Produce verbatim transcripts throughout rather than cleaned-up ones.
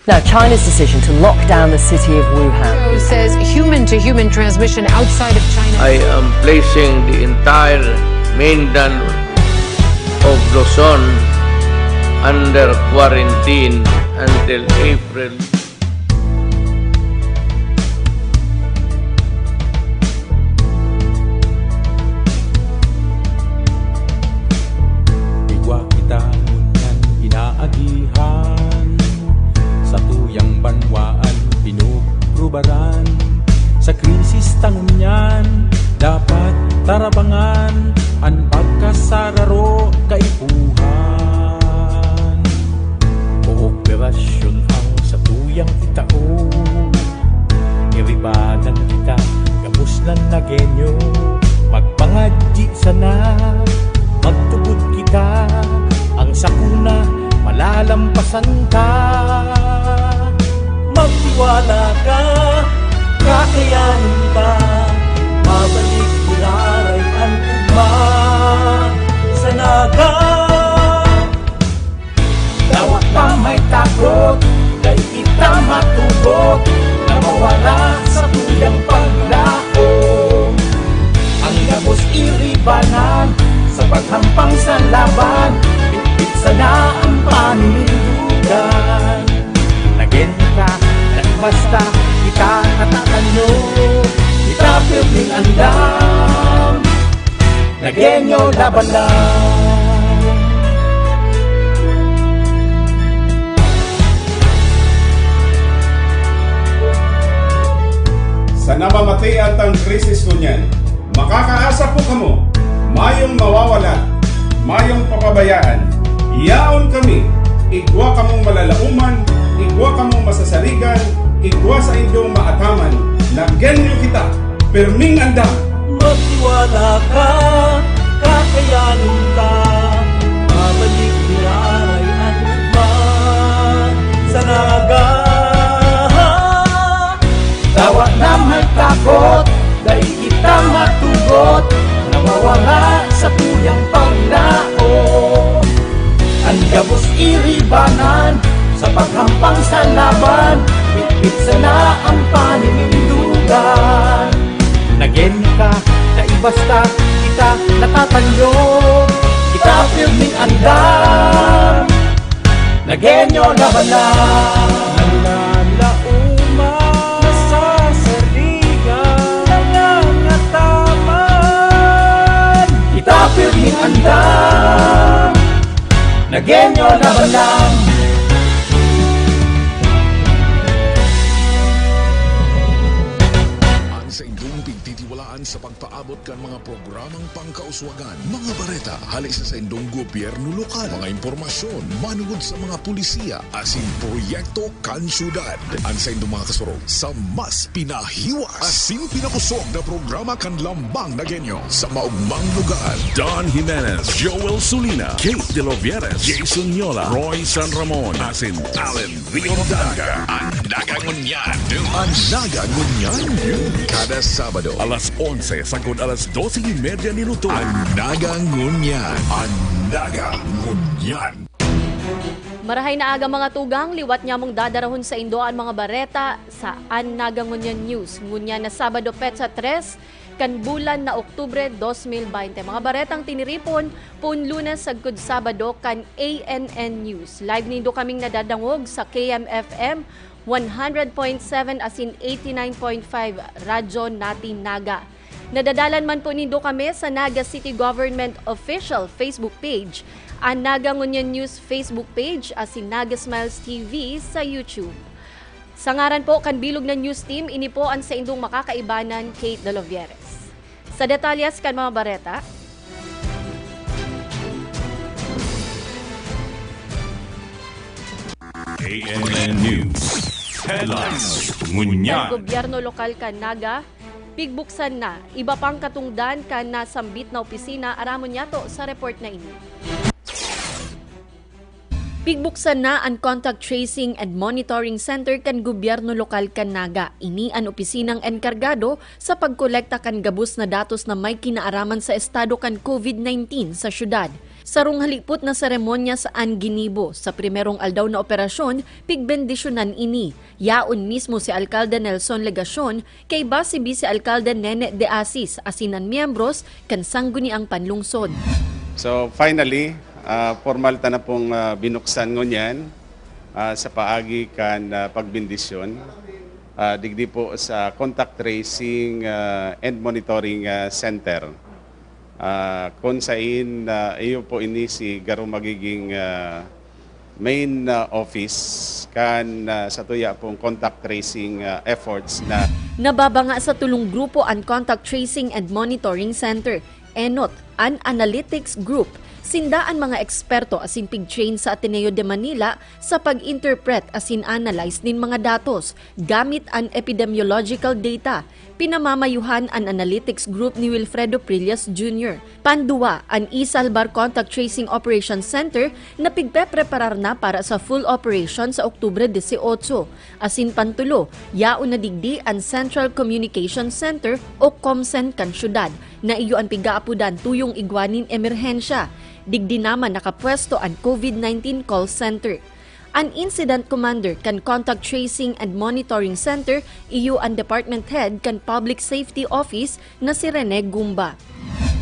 Now, China's decision to lock down the city of Wuhan. Says human-to-human transmission outside of China. I am placing the entire mainland of Luzon under quarantine until April. Igwa kita ngunyan inaagihan, satuyang banwaan pinugrubaran. Sa krisis ta ngunyan, dapat tarabangan an pagkasararo kaipuhan. Kooperasyon ang satuyang itao. Iribanan kita, gabos na Nagueño. Magpangadyi sana, magtubod kita. Ang sakuna, malalampasan ta. Magtiwala ka, kakayanin ta. Babalik giraray an ugma sa Naga. Dawa pa may takot, dai kita matugot na mawala sa tuyang paglaom. Ang gabos iribanan sa paghampang sa laban, bitbit sana ang paninindugan. Nagen ka, na basta kita natatanyo, kita pirming andam. Nagueño, laban lang. Sa namamatean tang krisis ngunyan, makakaasa po kamo, mayong mawawala, mayong papabayaan. Yaon kami, igwa kamong malalaoman, igwa kamong masasarigan, igwa saindong maataman. Nagueño kita, pirming andam. Magtiwala ka, kakayanin ka. Babalik giraray an ugma sa Naga. Dawa na may takot, dai kita matugot na mawala sa tuyang paglaom. An gabos iribanan sa paghampang sa laban, bitbit sana ang paninindugan. Nagen ka, dai basta kita natatanyo, kita pirming andam. Nagueño, laban lang. Nalalaoman, nasasarigan, nangangataman. Kita pirming andam. Nagueño, laban lang. An saindong pigtitiwalaan sa pagpaabot kan mga programang pangkauswagan, mga bareta, hali sa saindong gobyerno lokal, mga impormasyon manungod sa mga pulisiya asin proyekto kan syudad. An saindong mga kasurog sa mas pinahiwas asin pinakusog na programa kan Lambang Nagueño sa maugmang lugar. Don Jimenez, Joel Sulina, Kate De Lovieres, Jason Yola, Roy San Ramon, asin Allen Riondaga. An Naga Ngunyan. An Naga Ngunyan. Kada Sabado, alas onse sagkod alas dose y media nin utog. An Naga Ngunyan. An Naga Ngunyan. Marahay na aga, mga tugang, liwat nyamong dadarahon saindo an mga bareta sa An Naga Ngunyan News. Ngunyan na Sabado, petsa tres kan bulan na Oktubre, dos mil baynte. Mga baretang tiniripon, poon Lunes sagkod Sabado kan A N N News. Live nindo kaming nadadangog sa K M F M one hundred point seven asin eighty-nine point five Radyo Natin Naga. Nadadalan man po nindo kami sa Naga City Government Official Facebook Page, an Naga Ngunyan News Facebook Page, asin Naga Smiles T V sa YouTube. Sa ngaran po kan bilog na news team, ini po an saindong makakaibanan, Kate De Lovieres. Sa detalyes kan mga bareta, A N N News Headlines. Ngunyan. Gobyerno lokal kan Naga, pigbuksan na iba pang katungdan kan nasambit na opisina. Aramon niyato sa report na ini. Pigbuksan na an Contact Tracing and Monitoring Center kan gobyerno lokal kan Naga. Ini an opisinang enkargado sa pagkolekta kan gabos na datos na may kinaaraman sa estado kan COVID nineteen sa syudad. Sarong halipot na seremonya sa An Ginibo. Sa primerong aldaw na operasyon, pigbendisyonan ini. Yaon mismo si Alkalde Nelson Legacion, kaiba si Vice Alkalde Nene de Asis, asin an miyembros kan Sangguniang Panlungsod. So finally, ah, formal ta na pong ah, binuksan ngunyan ah, sa paagi kan ah, pagbendisyon ah, digdi po sa Contact Tracing ah, and Monitoring ah, Center. Ah, kun sain ah, iyo po ini si garo magiging ah, main ah, office kan ah, satuya pong contact tracing ah, efforts na Nababanga sa tulong grupo an Contact Tracing and Monitoring Center, ENOT, an Analytics Group. Sinda an mga eksperto asin pig-train sa Ateneo de Manila sa pag-interpret asin analyze nin mga datos gamit an epidemiological data. Pinamamayuhan an Analytics Group ni Wilfredo Prillas Junior. Panduwa, an iSalbar Contact Tracing Operations Center na pigpepreparar na para sa full operation sa Oktubre dieciocho. Asin pantulo, yaon na digdi an Central Communication Center o COMCEN kan syudad, na iyo an pig-aapodan tuyong igwa nin emerhensya. Digdi naman nakapwesto an COVID nineteen call center. An incident commander kan Contact Tracing and Monitoring Center iyo an department head kan Public Safety Office na si Rene Gumba.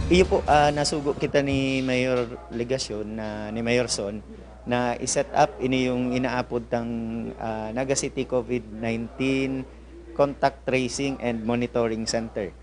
Iyo po, ah, nasugo kita ni Mayor Legacion na ni Mayor Son na i-set up ini yung inaapod tang ah, Naga City COVID nineteen Contact Tracing and Monitoring Center.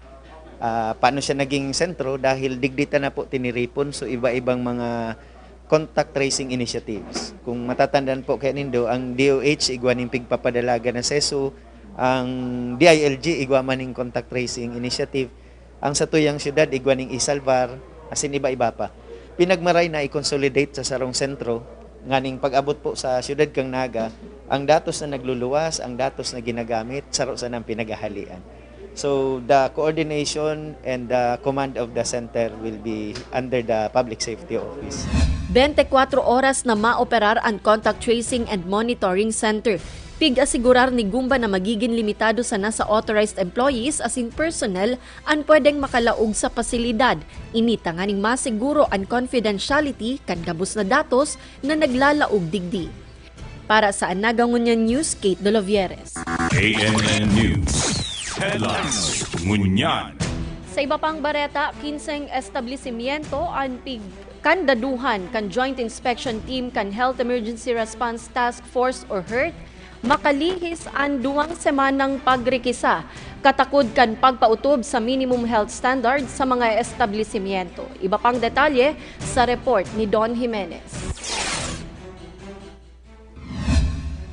Ah, paano siya naging sentro? Dahil digdi ta na po tiniripon, so iba-ibang mga contact tracing initiatives. Kung matatandaan po kaya nindo, ang DOH igwa ning pigpapadalaga na seso, ang DILG igwa man ning contact tracing initiative, ang satuyang syudad igwa ning iSalbar, asin iba-iba pa. Pinagmaray na i-consolidate sa sarong sentro, nganing pag-abot po sa syudad kang Naga, ang datos na nagluluwas, ang datos na ginagamit, saro sana ang pinaghahalian. So, the coordination and the command of the center will be under the Public Safety Office. Bente kwatro oras na maoperar an Contact Tracing and Monitoring Center. Pig-asigurar ni Gumba na magigin limitado sana sa authorized employees asin personnel an pwedeng makalaog sa pasilidad. Ini tanganing masiguro an confidentiality kan gabos na datos na naglalaog digdi. Para sa Anaga Ngunyan News, Kate Dolovieres. A N N News Headlines Ngunyan. Sa iba pang bareta, kinseng establisimyento an pig kandaduhan kan Joint Inspection Team kan Health Emergency Response Task Force o HERT, makalihis an duwang semanang pagrikisa katakod kan pagpautob sa minimum health standards sa mga establisimyento. Iba pang detalye sa report ni Don Jimenez.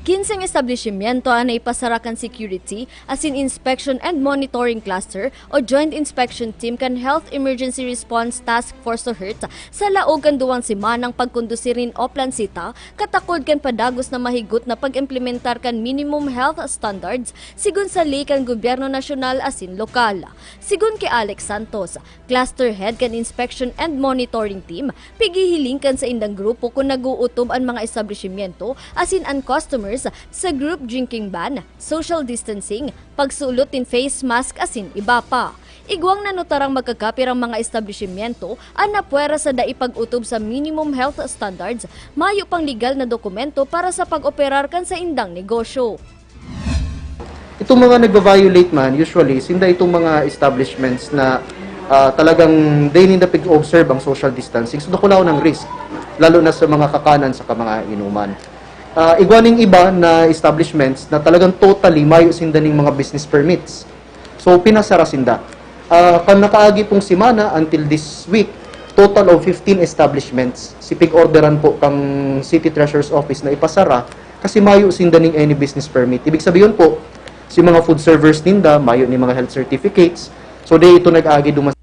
Kinseng establisimyento an naipasara kan Security asin Inspection and Monitoring Cluster o Joint Inspection Team kan Health Emergency Response Task Force o HERT sa laog kan duwang semanang pagkondusir nin Oplan Sita katakod kan padagos na mahigot na pag-implementar kan minimum health standards sigon sa ley kan gobyerno nasyonal asin lokal. Sigon ki Alex Santos, cluster head kan Inspection and Monitoring Team, pighihiling kan saindang grupo kun nag-uutob an mga establisimyento asin an customers sa group drinking ban, social distancing, pagsulot nin face mask asin iba pa. Igwang nanutarang magkakapirang mga establisimyento an napwera sa dai pag-utob sa minimum health standards, mayo pang legal na dokumento para sa pag-operar kan saindang negosyo. Itong mga nagva-violate man, usually, sinda itong mga establishments na ah, talagang dai ninda pig-observe ang social distancing. So, dakulaon ang risk, lalo na sa mga kakanan saka mga inuman. Ah, igwa ning iba na establishments na talagang totally mayo sinda ning mga business permits. So, pinasara sinda. Ah, kan nakaagi pong semana until this week, total of fifteen establishments si pig-orderan po kang City Treasurer's Office na ipasara kasi mayo sinda ning any business permit. Ibig sabihin po, si mga food servers ninda, mayo ni mga health certificates. So, dai ito nag-agi duman.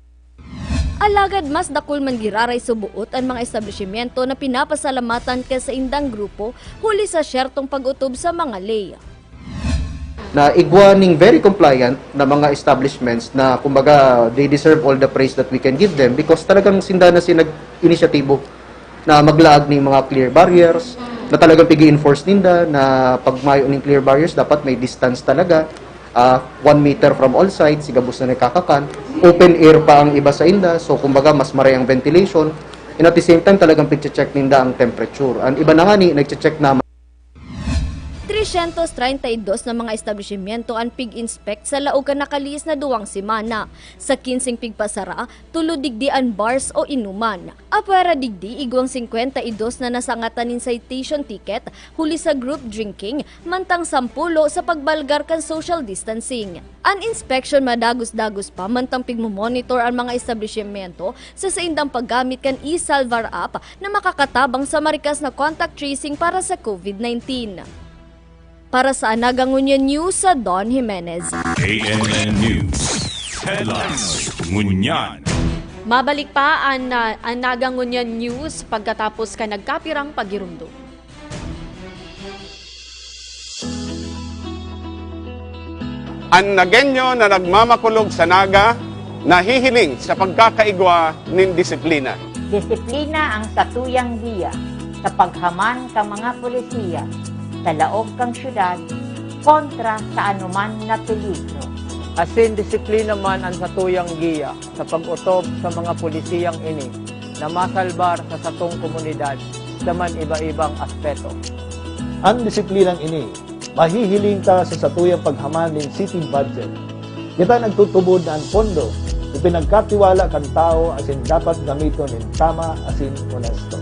Alagad mas dakul man giraray subuot an mga establisimyento na pinapasalamatan kan saindang grupo huli sa syertong pag-utob sa mga ley. Na igwa ning very compliant na mga establishments na kumbaga they deserve all the praise that we can give them because talagang sinda na si nag-inisyatibo na maglaag ning mga clear barriers na talagang pigi-enforce ninda na pag mayo ning clear barriers dapat may distance talaga, ah, one meter from all sides, si gabos na nagkakakan, open air pa ang iba sa inda, so kumbaga mas maray ang ventilation. And at the same time, talagang pigche-check ninda ang temperature. Ang iba na ngani, nagche-check naman. Tresyentos treinta y dos na mga establisimyento an pig-inspect sa laog kan nakalihis na duwang semana. Sa kinseng pigpasara, tulo digdi an bars o inuman. Apwera digdi, igwang singkwenta y dos na nasangatan nin citation ticket huli sa group drinking, mantang sampulo sa pagbalgar kan social distancing. An inspeksyon madagos-dagos pa mantang pigmomonitor an mga establisimyento sa saindang paggamit kan e-Salvar app na makakatabang sa marikas na contact tracing para sa COVID nineteen. Para sa Anaga Ngunyan News, sa Don Jimenez. A N N News Headlines. Ngunyan. Mabalik pa an uh, Anaga Ngunyan News pagkatapos kan nagkapirang pagirumdom. An Nagueño na nagmamakulog sa Naga nahihiling sa pagkakaigwa nin disiplina. Disiplina ang satuyang giya sa paghaman kan mga polisiya sa laog kan syudad kontra sa anoman na peligro. Asin disiplina man an satuyang giya sa pag-otob sa mga polisiyang ini na masalbar sa satong komunidad sa man iba-ibang aspeto. An disiplinang ini mahihiling ta sa satuyang paghaman nin city budget. Kita nagtutubod na an pondo ipinagkatiwala kan tawo asin dapat gamiton nin tama asin onesto.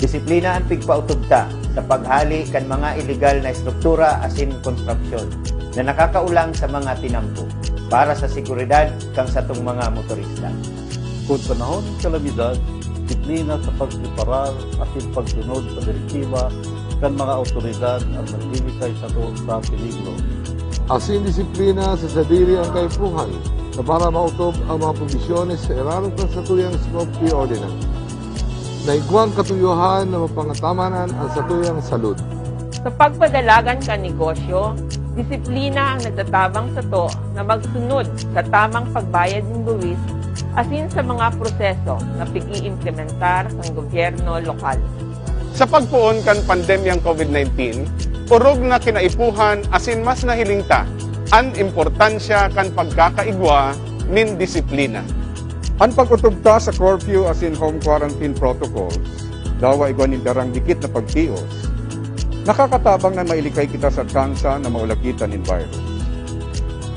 Disiplina an pigpaotob ta sa paghali kan mga iligal na estruktura asin konstruksyon na nakakaulang sa mga tinampo para sa seguridad kan satong mga motorista. Kun panahon nin kalamidad, disiplina sa pagpreparar asin pagsunod sa direktiba kan mga awtoridad an maghihiling sato sa peligro. Asin disiplina sa sadiri an kaipuhan na para maotob an mga probisyonnan sa irarom kan satuyang Scope three Ordinance. Naigwang katuyohan na mapangatamanan an satuyang salud. Sa pagpadalagan kan negosyo, disiplina ang nagtatabang sato na magsunod sa tamang pagbayad nin buwis asin sa mga proseso na pig-iimplementar kan gobyerno lokal. Sa pagpoon kan pandemyang COVID nineteen, orog na kinaipuhan asin mas nahiling ta an importansya kan pagkakaigwa nin disiplina. An pag-otob ta sa curfew asin home quarantine protocols, dawa igwa nin darang dikit na pagtios, nakakatabang na mailikay kita sa tsansa na maulagitan nin virus.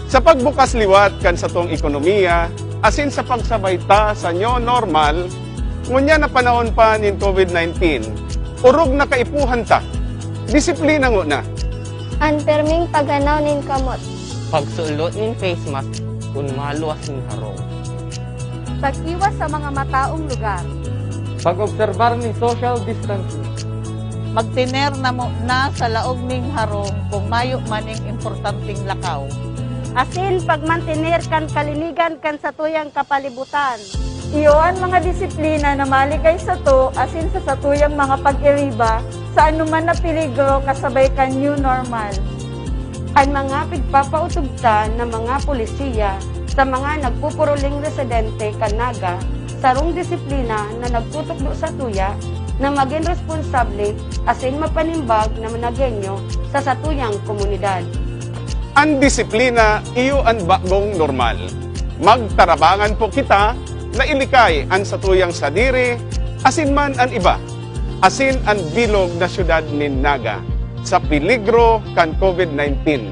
Sa pagbukas liwat kan satong ekonomiya asin sa pagsabay ta sa new normal, ngunyan na panahon pa nin COVID nineteen, orog na kaipuhan ta. Disiplina ngona. An pirming paghanaw nin kamot. Pagsulot nin face mask kun maluwas nin harong. Pag-iwas sa mga mataong lugar. Pag-obserbar nin social distancing. Magtener na muna sa laog ning harong kung mayo maning importanteng lakaw. Asin pagmantener kan kalinigan kan satuyang kapalibutan. Iyo an mga disiplina na malikay sato asin sa satuyang mga pag-iriba sa anoman na peligro kasabay kan new normal. An mga pigpapaotob ta na mga polisiya sa mga nagpupuruling residente kan Naga, sarong disiplina na nagtutukdo satuya na magin responsable asin mapanimbag na Nagueño sa satuyang komunidad. An disiplina iyo an bagong normal. Magtarabangan po kita na ilikay an satuyang sadiri asin man an iba, asin an bilog na syudad nin Naga sa peligro kan COVID nineteen.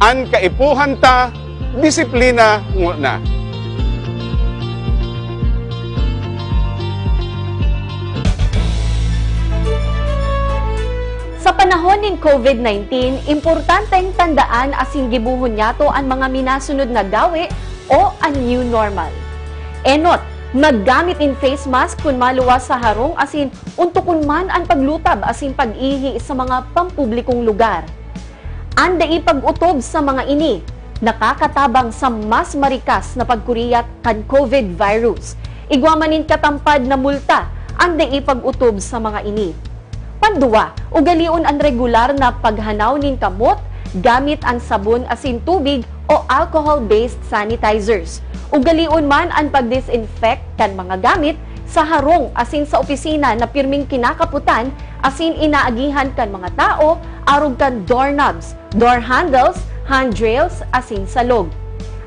An kaipuhan ta, disiplina ngona. Sa panahon nin COVID nineteen, importanteng tandaan asin gibohon niyato an mga minasunod na gawe o an new normal. Enot, maggamit nin face mask kun maluwas sa harong asin ontokon man an paglutab asin pag-ihi sa mga pampublikong lugar. An dai pag-otob sa mga ini nakakatabang sa mas marikas na pagkuriyat kan COVID virus. Igwa man nin katampad na multa an dai pag-otob sa mga ini. Panduwa, ugalion an regular na paghanaw nin kamot gamit an sabon asin tubig o alcohol-based sanitizers. Ugalion man an pag-disinfect kan mga gamit sa harong asin sa opisina na pirming kinakapotan asin inaagihan kan mga tao arog kan doorknobs, door handles, handrails, asin salog.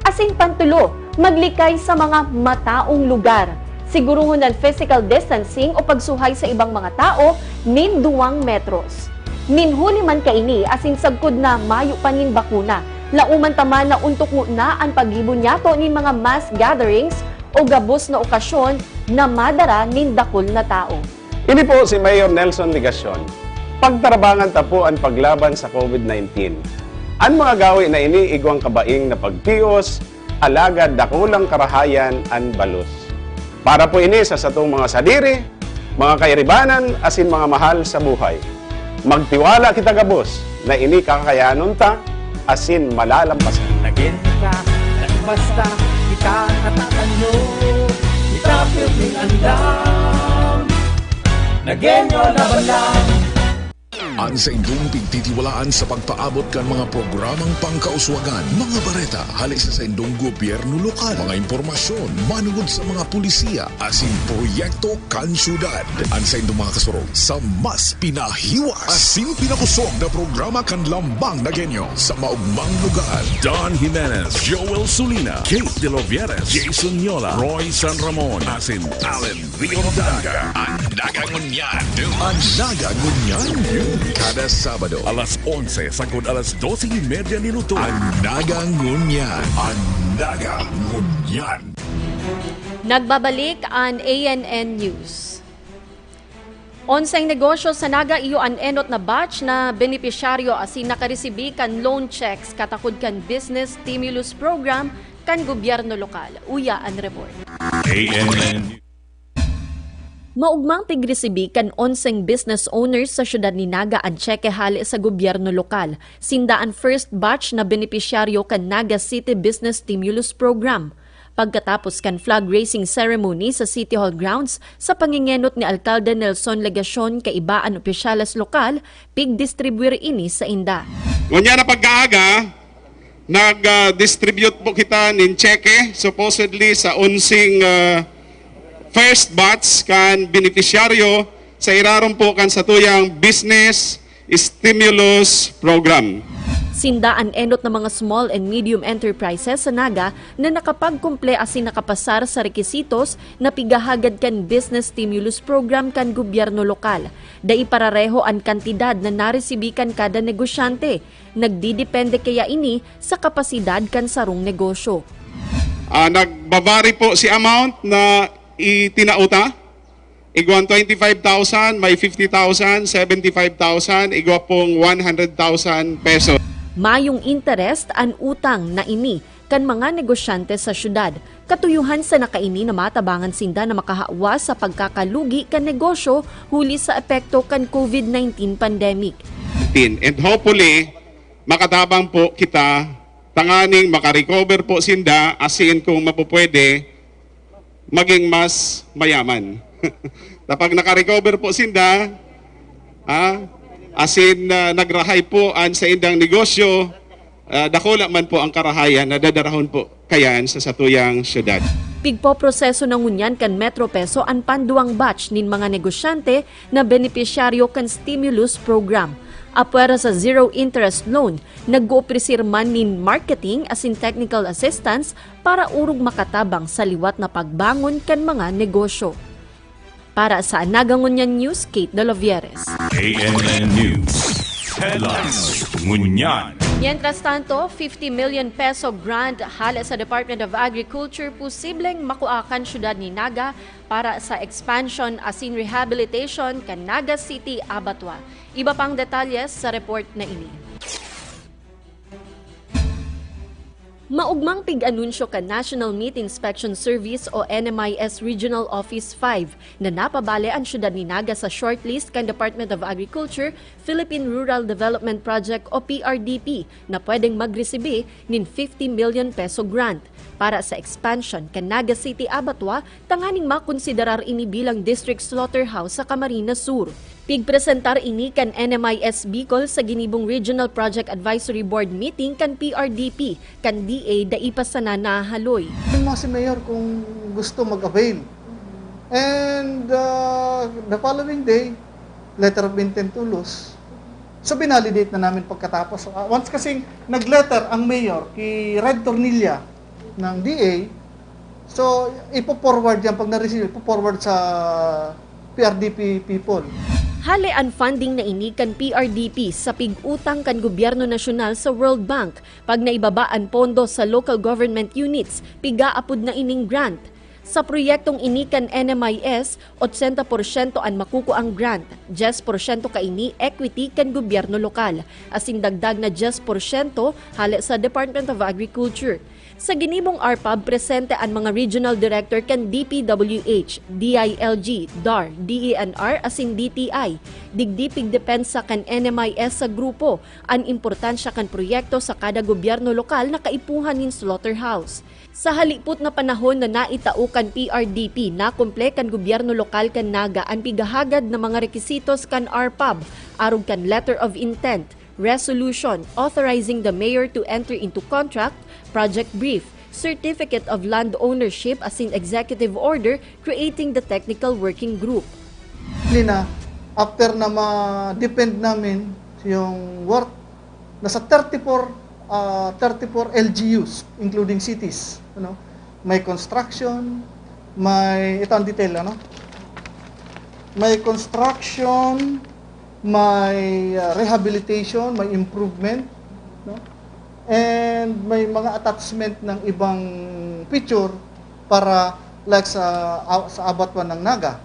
Asin pantulo, maglikay sa mga mataong lugar. Siguruhon an physical distancing o pagsuhay sa ibang mga tao nin duwang metros. Nin huli man kaini asin sagkod na mayo pa nin bakuna, lauman ta man na ontok ngona an paggibo niyato nin mga mass gatherings o gabos na okasyon na madara nin dakul na tao. Ini po si Mayor Nelson Legacion. Pagtarabangan ta po an paglaban sa COVID nineteen. An mga gawi na ini igwang kabaing na pagtios, alagad dakulang karahayan an balos. Para po ini sa satong mga sadiri, mga kairibanan, asin mga mahal sa buhay. Magtiwala kita gabos na ini kakayanon ta asin malalampasan. Nagin ka, nagbasta, kita natatanyo, kita pirming andam. Nagenyo laban lang. An saindong pigtitiwalaan sa pagpaabot kan mga programang pangkauswagan, mga bareta hali sa saindong gobyerno lokal, mga impormasyon manungod sa mga polisiya asin proyekto kan syudad. An saindong mga kasurog sa mas pinahiwas asin pinakosog na programa kan Lambang Nagenyo sa maugmang lugar. Don Jimenez, Joel Sulina, Kate De Lovieres, Jason Yola, Roy San Ramon, asin Allen Rio Naga. An Naga Ngunyan. An Naga Ngunyan. Kada Sabado. Alas onse sagkod alas dose y media nin udto. An Naga Ngunyan. An Naga Ngunyan. Nagbabalik an A N N News. Onseng negosyo sa Naga iyo an enot na batch na benepisyaryo asin nakaresibi kan loan checks katakod kan Business Stimulus Program kan gobyerno lokal. Uya an report. A N N. Maugmang pigresibi kan onseng business owners sa siyudad ni Naga an tseke hale sa gobyerno lokal. Sinda an first batch na benepisyaryo kan Naga City Business Stimulus Program. Pagkatapos kan flag raising ceremony sa City Hall grounds, sa pangengenot ni Alkalde Nelson Legacion kaiba an opisyales lokal, pigdistribwir ini sainda. Ngunyan na pagkaaga, nag-distribute po kita nin tseke, supposedly sa onseng, ah, first batch kan benepisyaryo sa irarom po kan satuyang business stimulus program. Sinda an enot na mga small and medium enterprises sa Naga na nakapagkumple asin nakapasar sa rekisitos na pigahagad kan Business Stimulus Program kan gobyerno lokal. Dai parareho an kantidad na naresibi kan kada negosyante. Nagdidepende kaya ini sa kapasidad kan sarong negosyo. Ah, nagbabari po si amount na itinao ta. Igwa twenty-five thousand, may fifty thousand, seventy-five thousand, igwa pong one hundred thousand pesos. Mayong interest an utang na ini kan mga negosyante sa syudad. Katuyohan sana kaini na matabangan sinda na makahawa sa pagkakalugi kan negosyo huli sa epekto kan COVID nineteen pandemic. And hopefully, makatabang po kita tanganing makarecover po sinda, asin kung mapupwede, maging mas mayaman. Kapag nakarecover po sinda, ah, asin, ah, nagrahay po an saindang negosyo, ah, dakula man po ang karahayan na dadarahon po kayan sa satuyang syudad. Pigpoproseso na ngunyan kan Metro Peso an panduwang batch nin mga negosyante na benepisyaryo kan stimulus program. Apwera sa zero interest loan, nag-opresir man nin marketing asin technical assistance para orog makatabang sa liwat na pagbangon kan mga negosyo. Para sa Naga Ngunyan News, Kate Dolovieres. A N N News Headlines. Ngunyan. Mientras tanto, fifty million peso grant hale sa Department of Agriculture posibleng makua kan syudad ni Naga para sa expansion asin rehabilitation kan Naga City Abattoir. Iba pang detalye sa report na ini. Maugmang pig-anunsyo kan National Meat Inspection Service o N M I S Regional Office five na napabale an syudad ni Naga sa shortlist kan Department of Agriculture, Philippine Rural Development Project o P R D P na pwedeng magresibi nin fifty million peso grant para sa expansion kan Naga City Abattoir tanganing makonsiderar ini bilang district slaughterhouse sa Camarines Sur. Pigpresentar ini kan N M I S Bicol sa ginibong Regional Project Advisory Board meeting kan P R D P kan D A dai pa sana nahaloy. Yung mga si Mayor kung gusto mag-avail. And, uh, the following day, letter of intent to lose. So, binalidate na namin pagkatapos. Uh, once kasing nag-letter ang Mayor kay Red Tornilla ng D A, So, ipo-forward yan. Pag na-receive, ipo-forward sa P R D P people. Hale an funding na ini kan P R D P sa pig-utang kan gobyerno nasyonal sa World Bank. Pag naibaba an pondo sa local government units, pigaapod na ining grant. Sa proyektong ini kan N M I S, otsenta porsyento an makukuang grant, dyes porsyento kaini equity kan gobyerno lokal, asin dagdag na dyes porsyento hale sa Department of Agriculture. Sa ginibong R P A B, presente an mga regional director kan D P W H, D I L G, DAR, D E N R asin D T I. Digdi pigdepensa kan N M I S sa grupo an importansya kan proyekto sa kada gobyerno lokal na kaipuhan nin slaughterhouse. Sa halipot na panahon na naitao kan P R D P, nakumple kan gobyerno lokal kan Naga an pighahagad na mga requisitos kan R P A B, arog kan letter of intent, resolution authorizing the mayor to enter into contract, project brief, certificate of land ownership asin executive order creating the technical working group. Lina, after na ma-defend namin yung work, nasa thirty-four, ah, thirty-four L G Us, including cities. Ano? May construction, may, ito ang detail, ano? May construction, may, ah, rehabilitation, may improvement, no? And may mga attachment ng ibang picture para, like, sa, sa abattoir ng Naga.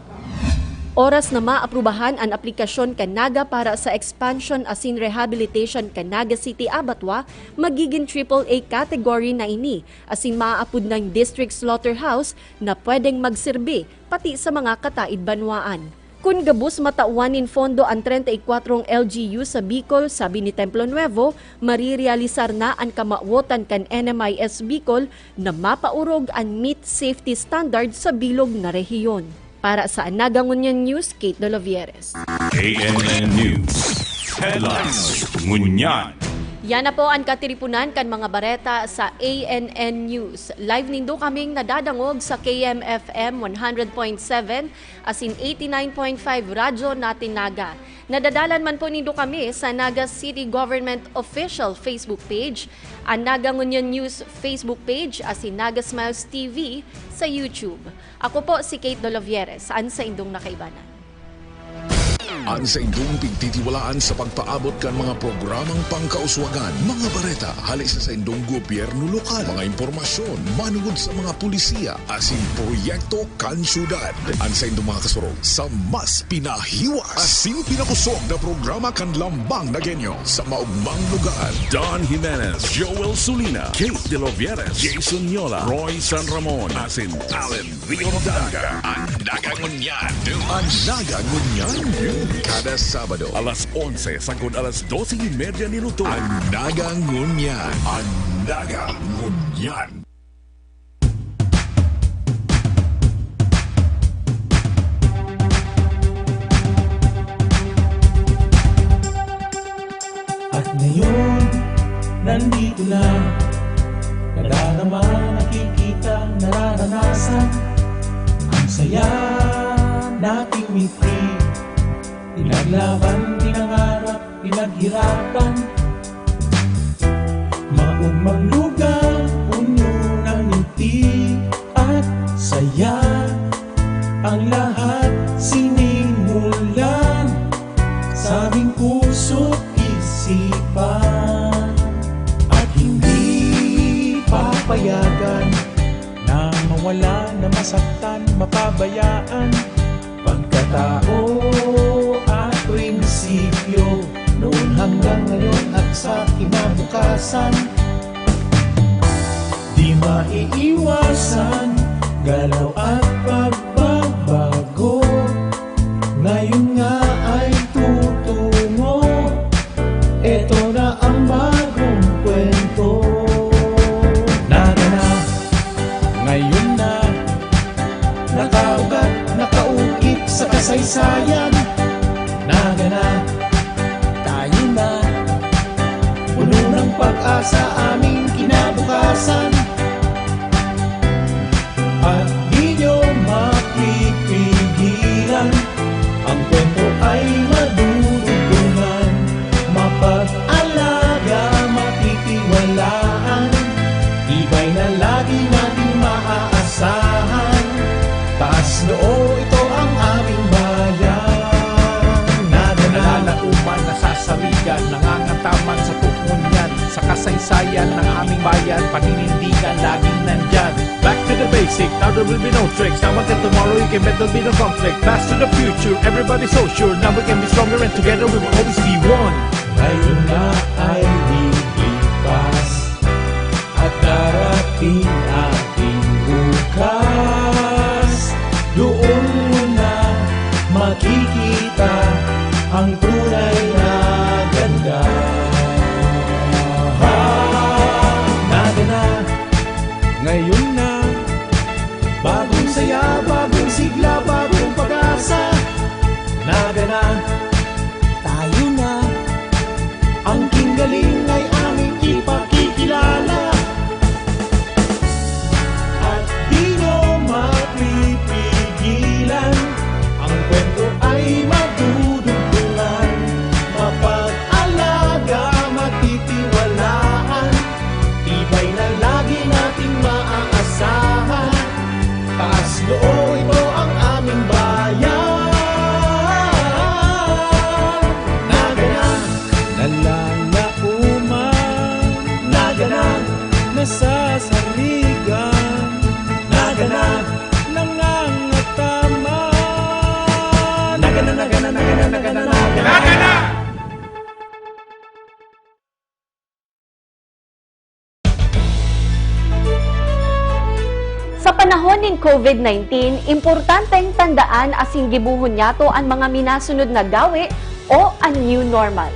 Oras na maaprubahan an aplikasyon kan Naga para sa expansion asin rehabilitation kan Naga City Abattoir, magigin triple A category na ini, asin maaapod nang district slaughterhouse na pwedeng magserbi pati sa mga kataid banwaan. Kun gabos matawan nin fondo an treinta y cuatro L G U sa Bicol, sabi ni Templo Nuevo, marirealisar na an kamawotan kan N M I S Bicol na mapaorog an meat safety standard sa bilog na rehiyon. Para sa Naga Ngunyan News, Kate Dolovieres. A N N News Headlines. Ngunyan. Yan na po an katiriponan kan mga bareta sa A N N News. Live nindo kaming nadadangog sa K M F M one hundred point seven asin eighty-nine point five Radyo Natin Naga. Nadadalan man po nindo kami sa Naga City Government Official Facebook Page, an Naga Ngunyan News Facebook Page, asin Naga Smiles T V sa YouTube. Ako po si Kate Dolovieres, an saindong nakaibanan. An saindong pigtitiwalaan sa pagpaabot kan mga programang pangkauswagan, mga bareta hale sa saindong gobyerno lokal, mga impormasyon manungod sa mga pulisiya asin proyekto kan syudad. An saindong mga kasurog sa mas pinahiwas asin pinakosog na programa kan Lambang Nagueño sa maogmang lugar. Don Jimenez, Joel Sulina, Kate Delovieres, Jason Yola, Roy San Ramon, asin Allen Rio Danga. An Naga Ngunyan. An Naga Ngunyan. Kada Sabado. Alas onse sagkod alas dose y media nin utog. An Naga Ngunyan. An Naga Ngunyan. At ngayon, nandito na. Nadarama, nakikita, nararanasan. Ang saya nating mitri. Pinaglaban, pinangarap, pinaghirapan. Maugmang lugar, puno ng ngiti at saya. Ang lahat sinimulan sabing puso't isipan. At hindi papayagan na mawala, na masaktan, mapabayaan. Pagkatao at prinsipyo, noon hanggang ngayon at sa kinabukasan. Di maiiwasan, galaw at pagbabago. Ngayon nga ay tutungo. Eto na ang bagong kwento. Naga na, ngayon na. Nakaugat, nakaugnit sa kasaysayan. Naga na, tayo na. Puno ng pag-asa aming kinabukasan. At di nyo mapipigilan. Ang kwento ay madudugtungan. Mapag-alaga, matitiwalaan. Tibay na lagi nating maaasahan. Ayan ang aming bayan, paninindigan, laging nandyan. Back to the basic, now there will be no tricks. Now until tomorrow, you can bet there'll be no conflict. Pass to the future, everybody so sure. Now we can be stronger and together we will always be one. Ngayon na ay lilipas at darating ating bukas. Doon mo na makikita ang tunay na ganda. Ha, Naga na, ngayon na. Bagong saya, bagong sigla, bagong pag-asa. Naga na, tayo na. Ang Kinggaling ay aming ipakikilala. At di nyo mapipigilan. Ang kwento ay madudugtungan. Mapag-alaga, matitiwalaan. Tibay na lagi nating maaasahan. Taas noo, ito ang aming bayan. Naga na, nalalaoman. Naga na, nasasarigan. Naga na, nangangataman. Naga na, naga na, naga na, naga na, naga na. Naga na! Sa panahon nin COVID nineteen, importanteng tandaan asin gibohon niyato an mga minasunod na gawe o an new normal.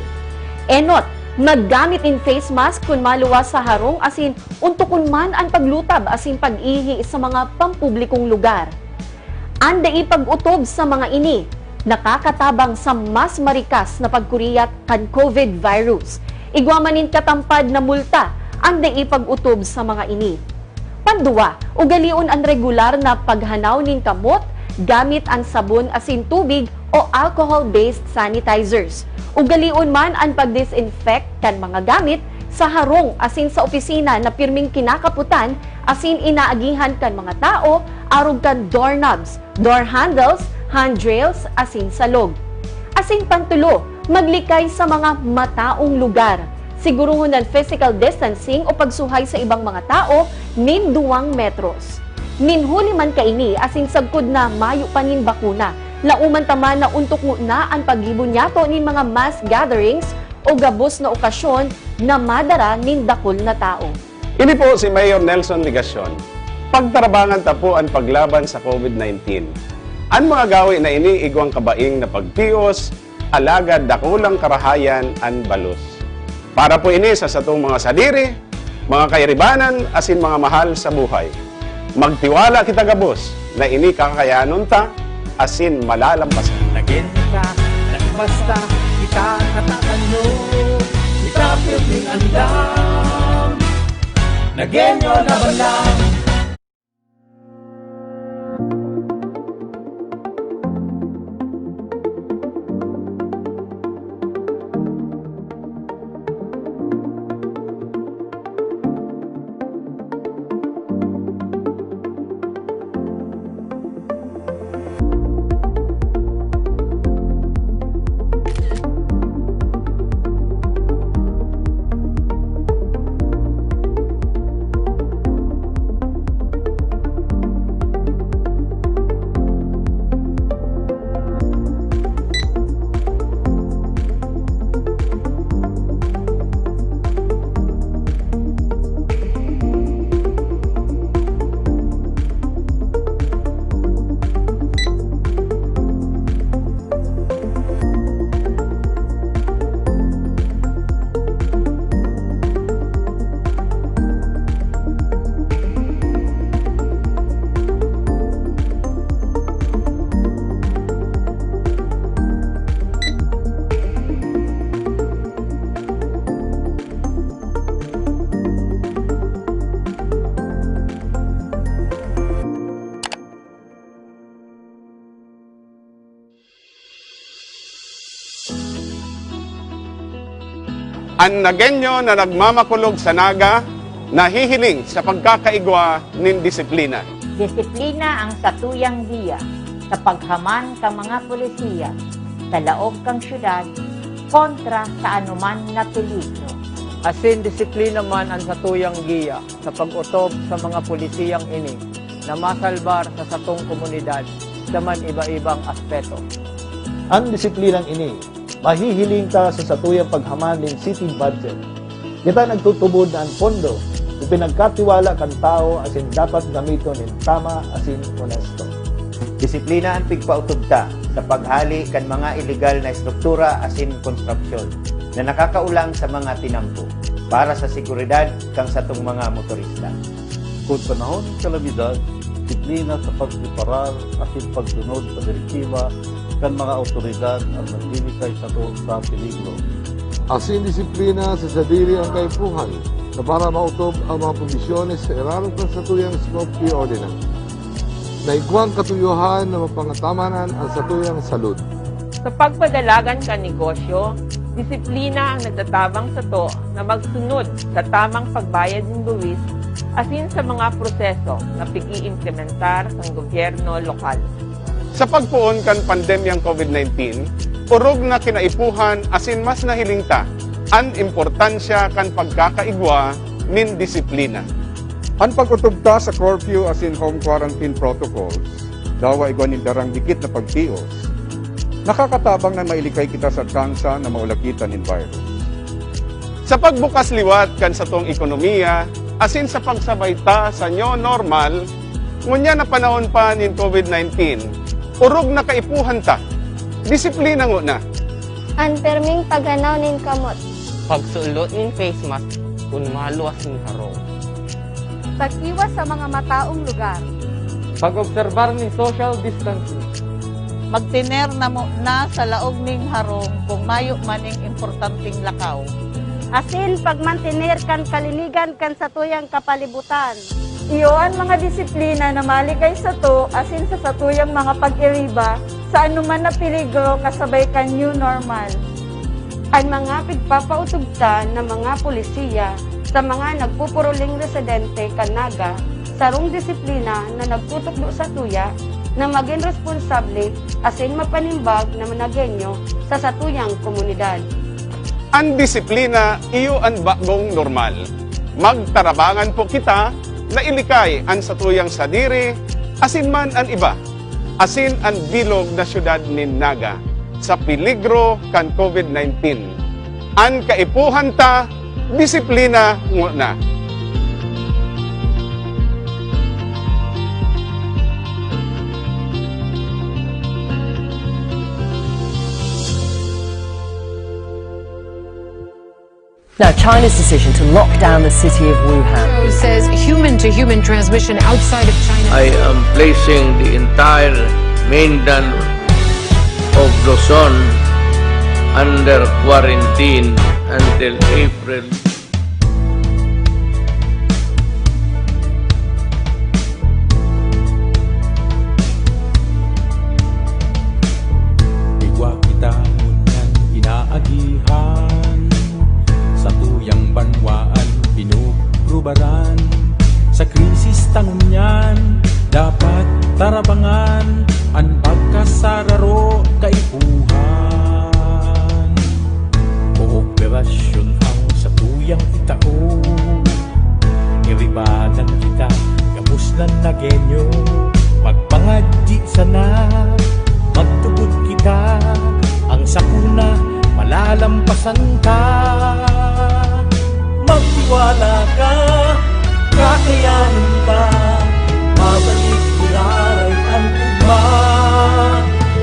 Enot, maggamit nin face mask kun maluwas sa harong asin ontokon man an paglutab asin pag-ihi sa mga pampublikong lugar. An dai pag-otob sa mga ini nakakatabang sa mas marikas na pagkuriyat kan COVID virus. Igwa man nin katampad na multa an dai pag-otob sa mga ini. Panduwa, ugalion an regular na paghanaw nin kamot gamit an sabon asin tubig o alcohol-based sanitizers. Ugalion man an pag-disinfect kan mga gamit sa harong asin sa opisina na pirming kinakapotan asin inaagihan kan mga tao arog kan doorknobs, door handles, handrails, asin salog. Asin pantulo, maglikay sa mga mataong lugar. Siguruhon an physical distancing o pagsuhay sa ibang mga tao nin duwang metros. Nin huli man kaini asin sagkod na mayo pa nin bakuna, laoman ta man na ontok ngona an paggibo niyato nin mga mass gatherings o gabos na okasyon na madara nin dakul na tawo. Ini po si Mayor Nelson Legacion. Pagtarabangan ta po an paglaban sa COVID nineteen. An mga gawe na ini igwang kabaing na pagtios, alagad dakulang karahayan an balos. Para po ini sa satong mga sadiri, mga kairibanan, asin mga mahal sa buhay. Magtiwala kita gabos na ini kakayanon ta asin malalampasan. Nagin ka, nagbasta, kita natatanyo, kita pirming andam. Nagenyo na balang. An Nagenyo na nagmamakulog sa Naga nahihiling sa pagkakaigwa nin disiplina. Disiplina ang satuyang giya sa paghaman kan mga polisiya sa laog kan syudad kontra sa anoman na peligro. Asin disiplina man an satuyang giya sa pag-otob sa mga polisiyang ini na masalbar sa satong komunidad sa man iba-ibang aspeto. An disiplinang ini mahihiling ta sa satuyang paghaman nin city budget. Kita nagtutubod na an pondo ipinagkatiwala kan tawo asin dapat gamiton nin tama asin onesto. Disiplina an pigpaotob ta sa paghali kan mga iligal na estruktura asin konstruksyon na nakakaulang sa mga tinampo para sa seguridad kan satong mga motorista. Kun panahon nin kalamidad, disiplina sa pagpreparar asin pagsunod sa direktiba kan mga awtoridad an maghihiling sato sa peligro. Asin disiplina sa sadiri an kaipuhan na para maotob an mga pundisyones sa irarom kan satuyang Smoke-Free Ordinance na igwang katuyohan na mapangatamanan an satuyang salud. Sa pagpadalagan kan negosyo, disiplina ang nagtatabang sato na magsunod sa tamang pagbayad nin buwis asin sa mga proseso na pig-iimplementar kan gobyerno lokal. Sa pagpoon kan pandemyang COVID nineteen, orog na kinaipuhan asin mas nahiling ta an importansya kan pagkakaigwa nin disiplina. An pag-otob ta sa curfew asin home quarantine protocols, dawa igwa nin darang dikit na pagtios, nakakatabang na mailikay kita sa tsansa na maulakitan nin virus. Sa pagbukas liwat kan satong ekonomiya asin sa pagsabay ta sa new normal, ngunyan na panahon pa nin COVID nineteen, orog na kaipuhan ta. Disiplina ngona. An pirming paghanaw nin kamot. Pagsulot nin face mask kun maluwas nin harong. Pag-iwas sa mga mataong lugar. Pag-obserbar nin social distancing. Magtener na muna sa laog nin harong kun mayo man nin importanteng lakaw. Asin pagmantener kan kalinigan kan satuyang kapalibutan. Iyo an mga disiplina na malikay sato asin sa satuyang mga pag-iriba sa anoman na peligro kasabay kan new normal. An mga pigpapaotob ta na mga polisiya sa mga nagpupuruling residente kan Naga, sarong disiplina na nagtutukdo satuya na magin responsable asin mapanimbag na Nagueño sa satuyang komunidad. An disiplina iyo an bagong normal. Magtarabangan po kita na ilikay an satuyang sadiri asin man an iba, asin an bilog na syudad nin Naga sa peligro kan COVID nineteen. An kaipuhan ta, disiplina ngona. Now, China's decision to lock down the city of Wuhan. Says human-to-human transmission outside of China. I am placing the entire mainland of Luzon under quarantine until April. Igwa kita ngunyan inaagihan, satuyang banwaan pinugrubaran. Sa krisis ta ngunyan, dapat tarabangan an pagkasararo kaipuhan. Kooperasyon ang satuyang itao. Iribanan kita, gabos na Nagueño. Magpangadyi sana, magtubod kita. Ang sakuna, malalampasan ta. Magtiwala ka, kakayanin ta. Babalik giraray an ugma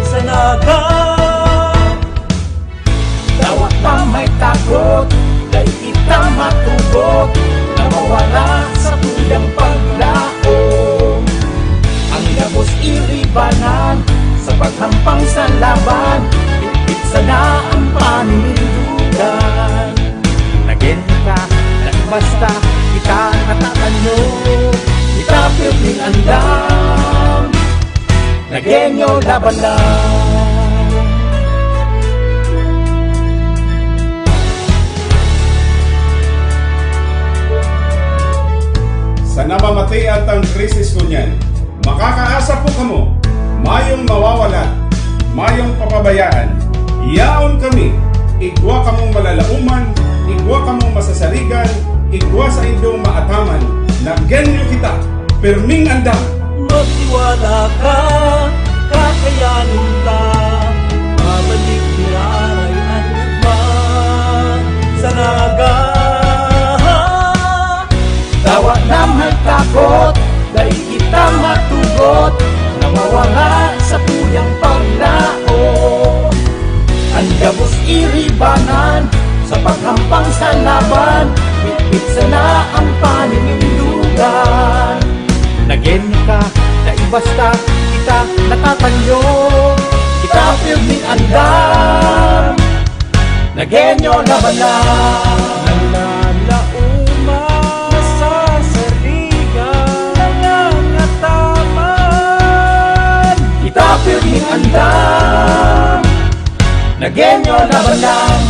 sa Naga. Dawa pa may takot, dai kita matugot na mawala sa tuyang paglaom. Ang gabos iribanan sa paghampang sa laban, bitbit sana ang panindugan. Nagenta, nagbasta, kita natatanong, kita pirming andam. Nagueño laban lang. Sa namamatean tang krisis ngunyan, makakaasa po kamo, mayong mawawala, mayong papabayaan. Yaon kami, igwa kamong malalaoman, Igwa kamong masasarigan, igwa saindong maataman, nagyan niyo kita, pirming andam. Magtiwala ka, kakayanin ka, babalik ni Aray an ugma sa Naga. Dawa na may takot, dai kita matugot, na mawala sa tuyang paglaom. An gabos iribanan, sa paghampang sa laban, bitbit sana ang paninindugan. Nagyan niyo ka, dai basta kita natatanyo. Kita pirmi andam, nagyan niyo laban lang. Nalalaoman, nasasarigan, nangangataman. Kita pirmi andam, nagyan niyo laban lang.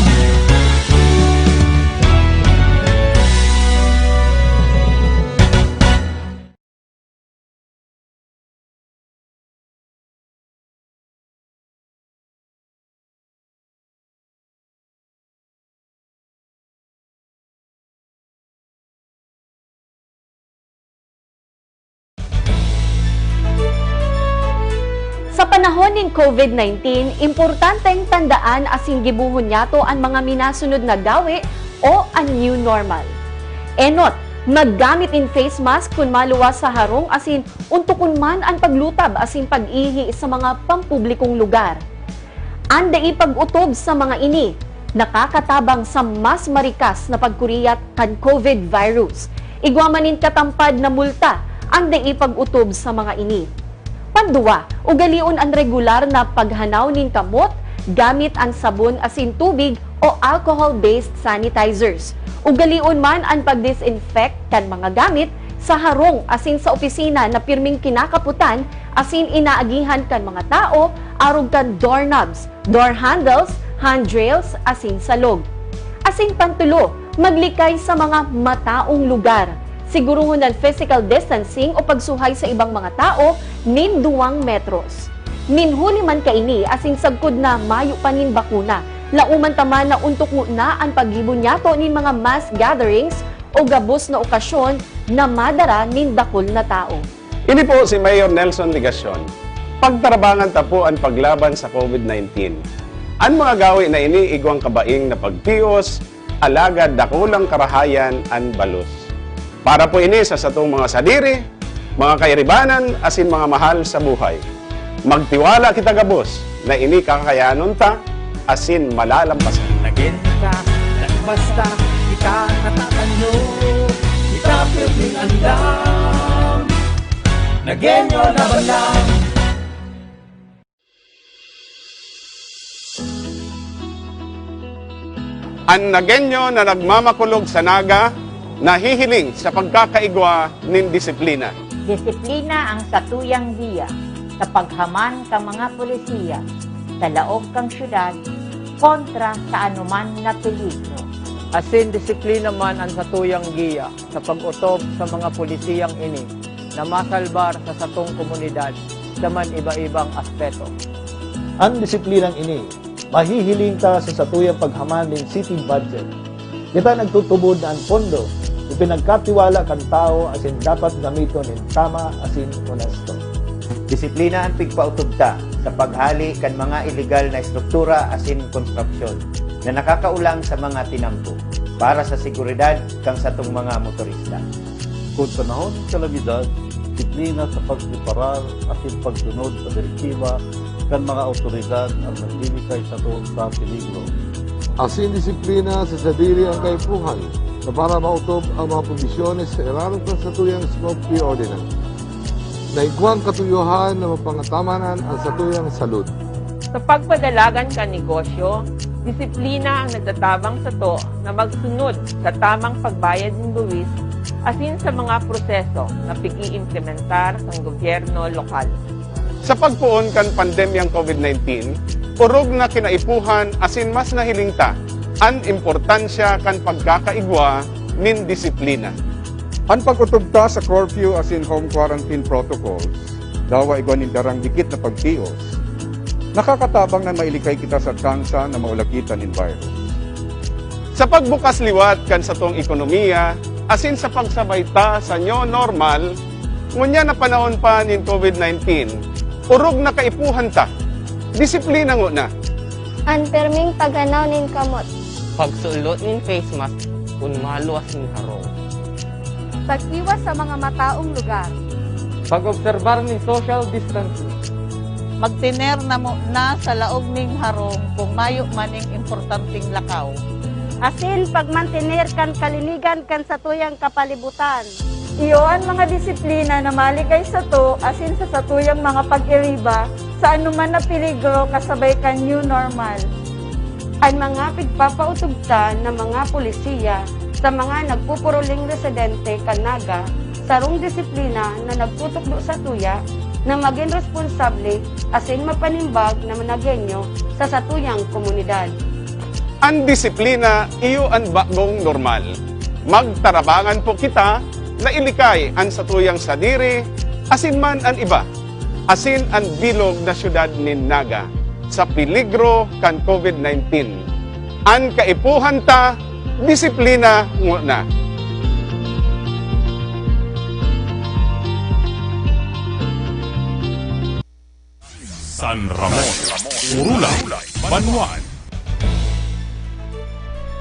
Sa panahon nin COVID nineteen, importanteng tandaan asin gibohon niyato an mga minasunod na gawe o an new normal. Enot, maggamit nin face mask kun maluwas sa harong asin ontokon man an paglutab asin pag-ihi sa mga pampublikong lugar. An dai pag-otob sa mga ini nakakatabang sa mas marikas na pagkuriyat kan COVID virus. Igwa man nin katampad na multa an dai pag-otob sa mga ini. Panduwa, ugalion an regular na paghanaw nin kamot gamit an sabon asin tubig o alcohol-based sanitizers. Ugalion man an pag-disinfect kan mga gamit sa harong asin sa opisina na pirming kinakapotan asin inaagihan kan mga tao arog kan doorknobs, door handles, handrails, asin salog. Asin pantulo, maglikay sa mga mataong lugar. Siguruhon an physical distancing o pagsuhay sa ibang mga tao nin duwang metros. Nin huli man kaini asin sagkod na mayo pa nin bakuna, laoman ta man na ontok ngona an paggibo niyato nin mga mass gatherings o gabos na okasyon na madara nin dakul na tao. Ini po si Mayor Nelson Legacion. Pagtarabangan ta po an paglaban sa COVID nineteen. An mga gawe na ini igwang kabaing na pagtios, alagad dakulang karahayan an balos. Para po ini sa satong mga sadiri, mga kairibanan, asin mga mahal sa buhay. Magtiwala kita gabos na ini kakayanon ta asin malalampasan. Nagyan ka, dai basta kita natatanyo. Kita pirming andam, nagyan niyo laban lang. An Nagueño na nagmamakulog sa Naga nahihiling sa pagkakaigwa nin disiplina. Disiplina ang satuyang giya sa paghaman kan mga polisiya sa laog kan syudad kontra sa anoman na peligro. Asin disiplina man an satuyang giya sa pag-otob sa mga polisiyang ini na masalbar sa satong komunidad sa man iba-ibang aspeto. An disiplinang ini, mahihiling ta sa satuyang paghaman nin city budget. Kita nagtutubod na an pondo ipinagkatiwala kan tawo asin dapat gamiton nin tama asin onesto. Disiplina an pigpaotob ta sa paghali kan mga ilegal na estruktura asin konstruksyon na nakakaolang sa mga tinampo para sa seguridad kan satong mga motorista. Kun panahon nin kalamidad, disiplina sa pagpreparar asin pagsunod sa direktiba kan mga awtoridad an magdilikay sato sa peligro. Asin disiplina sa sadiri an kaipuhan na para maotob an mga pondisyones sa irarom kan satuyang Smoke-Free Ordinance na igwang katuyohan na mapangatamanan an satuyang salud. Sa pagpadalagan kan negosyo, disiplina ang nagtatabang sato na magsunod sa tamang pagbayad nin buwis asin sa mga proseso na pig-iimplementar kan gobyerno lokal. Sa pagpoon kan pandemyang COVID nineteen, orog na kinaipuhan asin mas nahiling ta an importansya kan pagkakaigwa nin disiplina. An pag-otob ta sa curfew asin home quarantine protocols, dawa igwa nin darang dikit na pagtios, nakakatabang na mailikay kita sa tsansa na maulakitan nin virus. Sa pagbukas liwat kan satong ekonomiya, asin sa pagsabay ta sa new normal, ngunyan na panahon pa nin COVID nineteen, orog na kaipuhan ta. Disiplina ngona. An perming pagganaw nin kamot. Pagsulot nin face mask kun maluwas nin harong. Pag-iwas sa mga mataong lugar. Pag-obserbar nin social distancing. Magtener na muna sa laog ning harong kung mayo maning importanteng lakaw. Asin pagmantener kan kalinigan kan satuyang kapalibutan. Iyo an mga disiplina na maligay sato asin sa satuyang mga pag-iriba sa anoman na peligro kasabay kan new normal. An mga pigpapautubtan na mga polisiya sa mga nagpupuruling residente kan Naga, sarong disiplina na nagtutukdo satuya na magin responsable asin mapanimbag na managenyo sa satuyang komunidad. An disiplina iyo an bagong normal. Magtarabangan po kita na ilikay an satuyang sadiri asin man an iba, asin an bilog na syudad nin Naga sa peligro kan COVID nineteen. An kaipuhan ta, disiplina ngona. San Ramon, Urulay, Banwaan.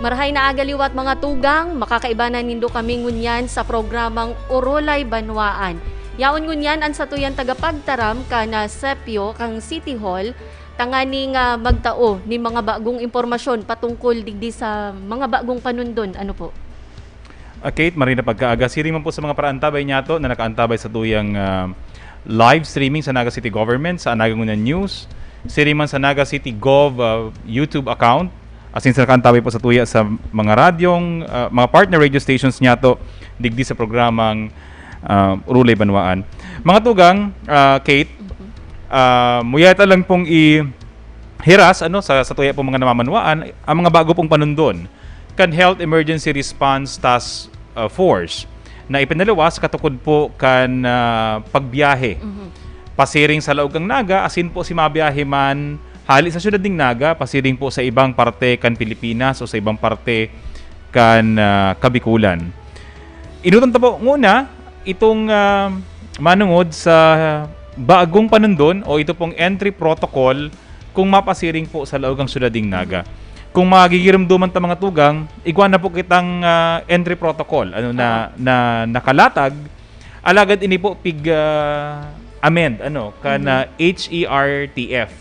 Marahay na aga liwat, mga tugang, makakaibanan nindo kami ngunyan sa programang Orolay Banwaan. Yaon ngunyan an satuyang tagapagtaram kan, ah, sepyo kan City Hall, tanganing, ah, magtao nin mga bagong impormasyon patungkol digdi sa mga bagong panundon. Ano po? Ah, Kate, maray na pagkaaga. Siring man po sa mga paraantabay niyato na nakaantabay satuyang, ah, live streaming sa Naga City Government, sa Anaga Ngunyan News, siring man sa Naga City Gov, ah, YouTube account, asin sa nakaantabay po satuya sa mga radyong, ah, mga partner radio stations niyato digdi sa programang, ah, Urulay Banwaan. Mga tugang, ah, Kate, ah, muyata lang pong i-, hiras, ano, sa, satuya pong mga namamanwaan, ang mga bago pong panundon kan Health Emergency Response Task, uh, Force na ipinaluwas katukod po kan, ah, pagbiyahe pasiring sa laog kan Naga, asin po si mabiyahe man hali sa siyudad nin Naga pasiring po sa ibang parte kan Pilipinas o sa ibang parte kan, ah, Kabikulan. Inutan ta po nguna itong, ah, manungod sa bagong panundon o ito pong entry protocol kung mapasiring po sa laog kan siyudad nin Naga. Kung magigiromdoman ta, mga tugang, igwa na po kitang, ah, entry protocol, ano, na, na nakalatag, alagad ini po pig, ah, amend, ano, kan, ah, H E R T F.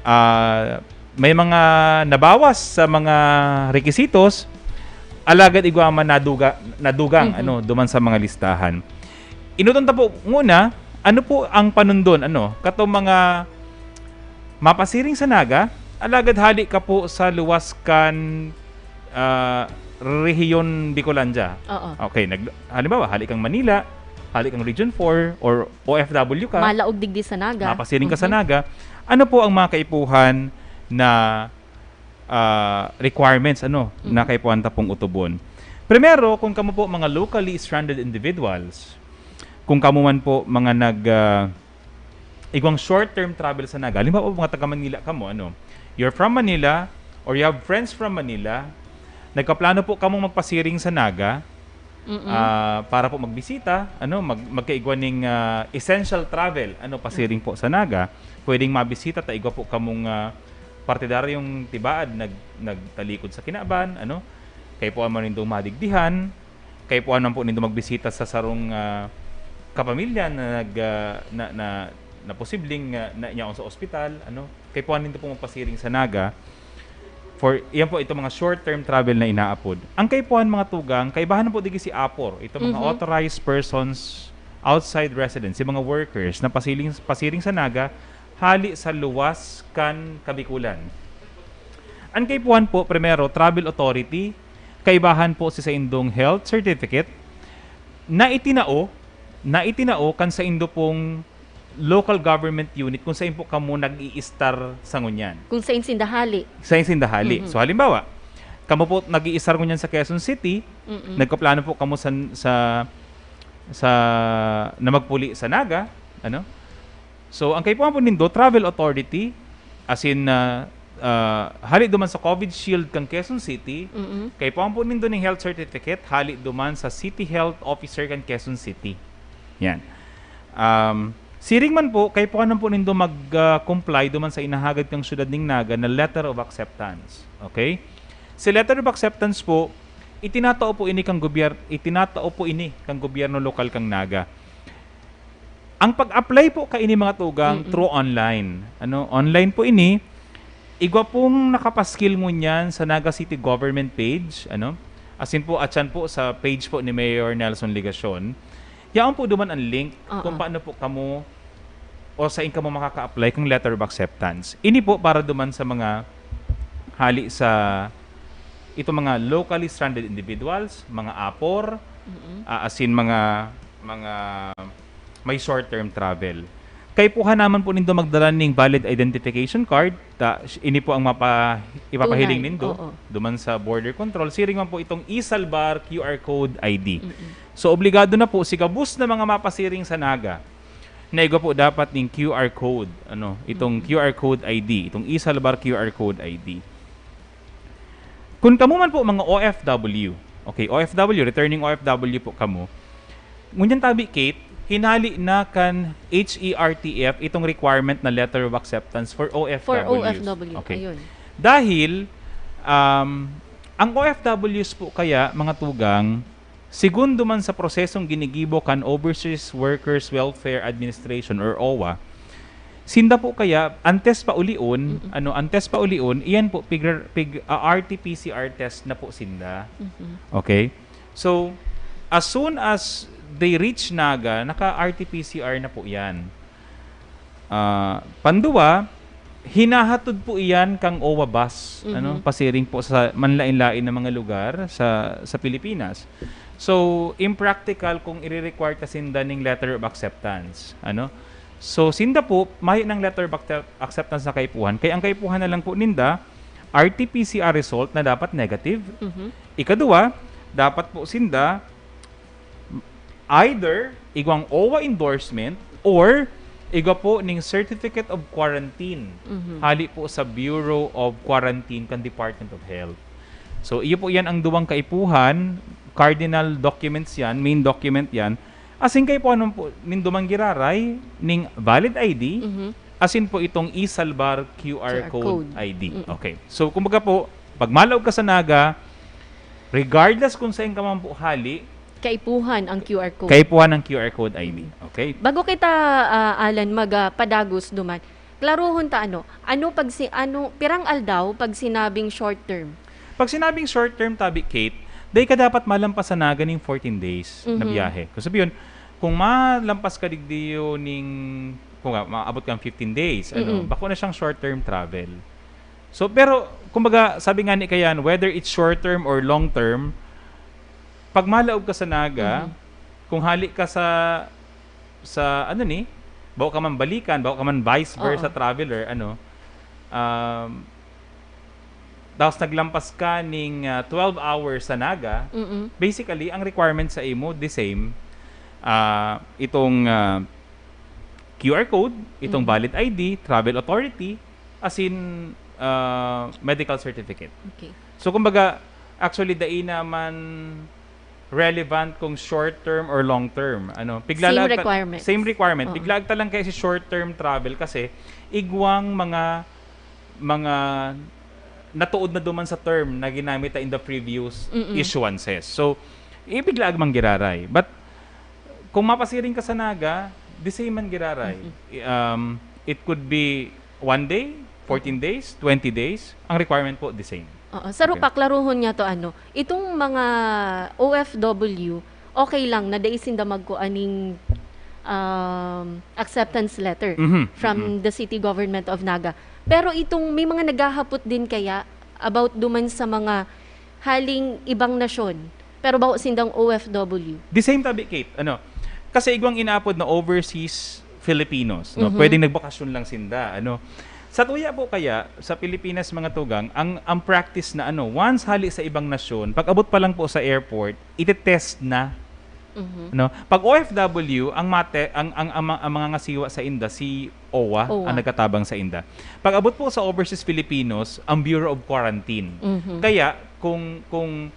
Ah, may mga nabawas sa mga rekisitos, alagad igwa man naduga-, nadugang, ano, duman sa mga listahan. Inutan ta po nguna, ano po ang panundon, ano, katong mga mapasiring sa Naga, alagad hali ka po sa luwas kan, ah, rehiyon Bicolandia. Oo. Okay, nag-, halimbawa, hali kang Manila, hali kang Region four, or O F W ka, Malaog digdi sa Naga. mapasiring ka sa Mhm. Naga, ano po ang mga kaipuhan na, ah, requirements, ano, Mhm. na kaipuhan ta pong utubon? Primero, kung kamo po mga locally stranded individuals, kung kamo man po mga nag, ah, igwang short-term travel sa Naga, halimbawa po, mga taga Manila kamo, ano, you're from Manila or you have friends from Manila, nagkaplano po kamong magpasiring sa Naga, Mm-mm. ah, para po magbisita, ano, mag-, magkaigwa ning, ah, essential travel, ano, pasiring po sa Naga, pwedeng mabisita ta igwa po kamong, ah, partidaryong tibaad nag-, nagtalikod sa kinaban, ano, kaipuhan man nindong madigdihan, kaipuhan man po nindo magbisita sa sarong, ah, kapamilya na nag-, ah, na, na, na posibleng, ah, na, yaon sa ospital, ano, kaipuhan nindo po magpasiring sa Naga. For, yan po, itong mga short-term travel na inaapod. Ang kaipuhan, mga tugang, kaibahan na po digi si APOR, itong mga Mhm. authorized persons outside residence, yung mga workers na pasiring, pasiring sa Naga, hali sa luwas kan Kabikulan. Ang kaipuhan po, primero, travel authority, kaibahan po si saindong health certificate na itinao, na itinao kan saindo pong local government unit kung saan po kamo nag-iistar sa ngunyan. Kung saan sinda hali. Sa sindahali. Mhm. So, halimbawa, kamo po nag-iistar ngunyan sa Quezon City, Mm-mm. nagkaplano po kamo sa, sa, sa, na magpuli sa Naga, ano? So, ang kaipuhan po nindo, travel authority, as in, ah, ah, hali duman sa COVID Shield kan Quezon City, Mm-mm. kaipuhan po nindo ning health certificate, hali duman sa City Health Officer kan Quezon City. Yan. Um, siring man po, kaipuhan man po nindo mag-comply duman sa inahagad kang syudad ning Naga na letter of acceptance. Okay? Si letter of acceptance po, itinatao po ini kang gobyerno, itinatao po ini kang gobyerno lokal kang Naga. Ang pag-apply po kaini, mga tugang, Mm-mm. through online. Ano, online po ini. Igwa pong nakapaskil ngunyan sa Naga City Government page, ano? Asin po, atyan po sa page po ni Mayor Nelson Legacion. Yaon po duman ang link Oo. kung paano po kamo o sain kamo makaka-apply kang letter of acceptance. Ini po para duman sa mga hali sa ito mga locally stranded individuals, mga apor, Mm-mm. ah, asin mga mga may short-term travel. Kaipuhan naman po nindo magdala ning valid identification card. Ta, ini po ang mapa, ipapahiling Tunay. nindo Oo. duman sa border control. Siring man po itong e-Salbar Q R code I D. Mm-mm. So, obligado na po si gabos na mga mapasiring sa Naga na igwa po dapat ning Q R code, ano, itong Mm-mm. Q R code I D, itong e-Salbar Q R code I D. Kung kamo man po mga O F W, okay, O F W, returning O F W po kamo, ngunyan tabi, Kate, hinali na kan H E R T F itong requirement na letter of acceptance for O F Ws. For O F W. Okay. Ayun. Dahil um, ang O F Ws po kaya, mga tugang, segundo man sa prosesong ginigibo kan Overseas Workers Welfare Administration or owa, sinda po kaya, antes pa ulion, Mm-mm. ano, antes pa ulion, iyan po, pig, pig, ah, R T P C R test na po sinda. Mhm. Okay? So, as soon as they reach Naga, naka-R T P C R na po yan. Ah, panduwa, hinahatod po iyan kang owa bus, Mhm. ano, pasiring po sa manlain-lain na mga lugar sa, sa Pilipinas. So, impractical kung ire-require ta sinda ning letter of acceptance, ano. So, sinda po, mayo nang letter of accept-, acceptance na kaipuhan. Kaya ang kaipuhan na lang po ninda, R T P C R result na dapat negative. Mhm. Ikaduwa, dapat po sinda either igwang owa endorsement or igwa po ning certificate of quarantine Mhm. hali po sa Bureau of Quarantine kan Department of Health. So, iyo po yan ang duwang kaipuhan, cardinal documents yan, main document yan. Asin kaipuhan po nindo man giraray ning valid I D, Mhm. asin po itong e-Salbar Q R Q R code, code. I D. Mm. Okay. So, kumbaga po, pag malaog ka sa Naga, regardless kung saan ka man po hali, Kaipuhan ang Q R code. kaipuhan ang Q R code I D. Okay? Bago kita, ah, Alan, mag, ah, padagos duman, klarohon ta ano, ano pag si, ano, pirang aldaw pag sinabing short term? Pag sinabing short term, tabi, Kate, dai ka dapat malampas sa Naga ning fourteen days na Mhm. biyahe. Kung sabi yun, kung malampas ka digdiyo ning, kung nga, maabot kang fifteen days, ano, Mm-mm. bako na siyang short term travel. So, pero, kumbaga, sabi nga ni kayan, whether it's short term or long term, pag malaog ka sa Naga, Mhm. kung hali ka sa, sa, ano ni, bako ka man balikan, bako ka man vice versa Oo. traveler, ano, um, tapos naglampas ka ning, ah, twelve hours sa Naga, Mm-mm. basically, ang requirement sa imo, the same, ah, itong, ah, Q R code, itong Mm. valid I D, travel authority, asin, ah, medical certificate. Okay. So, kumbaga, actually, dai naman relevant kung short term or long term. Ano, Same piglalag ta-, requirements. Same requirement. Oo. Piglaag ta lang kay si short term travel kasi igwang mga mga natuod na duman sa term na ginamit ta in the previous Mm-mm. issuances. So, ipiglaag man giraray. But kung mapasiring ka sa Naga, the same man giraray. Mhm. I- Um, it could be one day, fourteen days, twenty days. Ang requirement po, the same. Oo. Sa Okay. Rupak, klaruhon nga to, ano, itong mga O F W, okay lang na dai sinda magkuan ning, um, acceptance letter Mhm, from mhm. the city government of Naga. Pero itong may mga naghahapot din kaya about duman sa mga haling ibang nasyon, pero bako sindang O F W. The same tabi, Kate. Ano, kasi igwang inaapod na overseas Filipinos, no? Mhm. Pwedeng nagbakasyon lang sinda, ano. Sa tuya po kaya, sa Pilipinas, mga tugang, ang, ang practice na, ano, once hali sa ibang nasyon, pag abot pa lang po sa airport, itetest na Mhm. No? Pag O F W, ang mate, ang, ang, ang, ang mga ngasiwa sa inda, si O W A O W A. ang nagkatabang sa inda. Pag abot po sa overseas Filipinos, ang Bureau of Quarantine. Mhm. Kaya, kung, kung,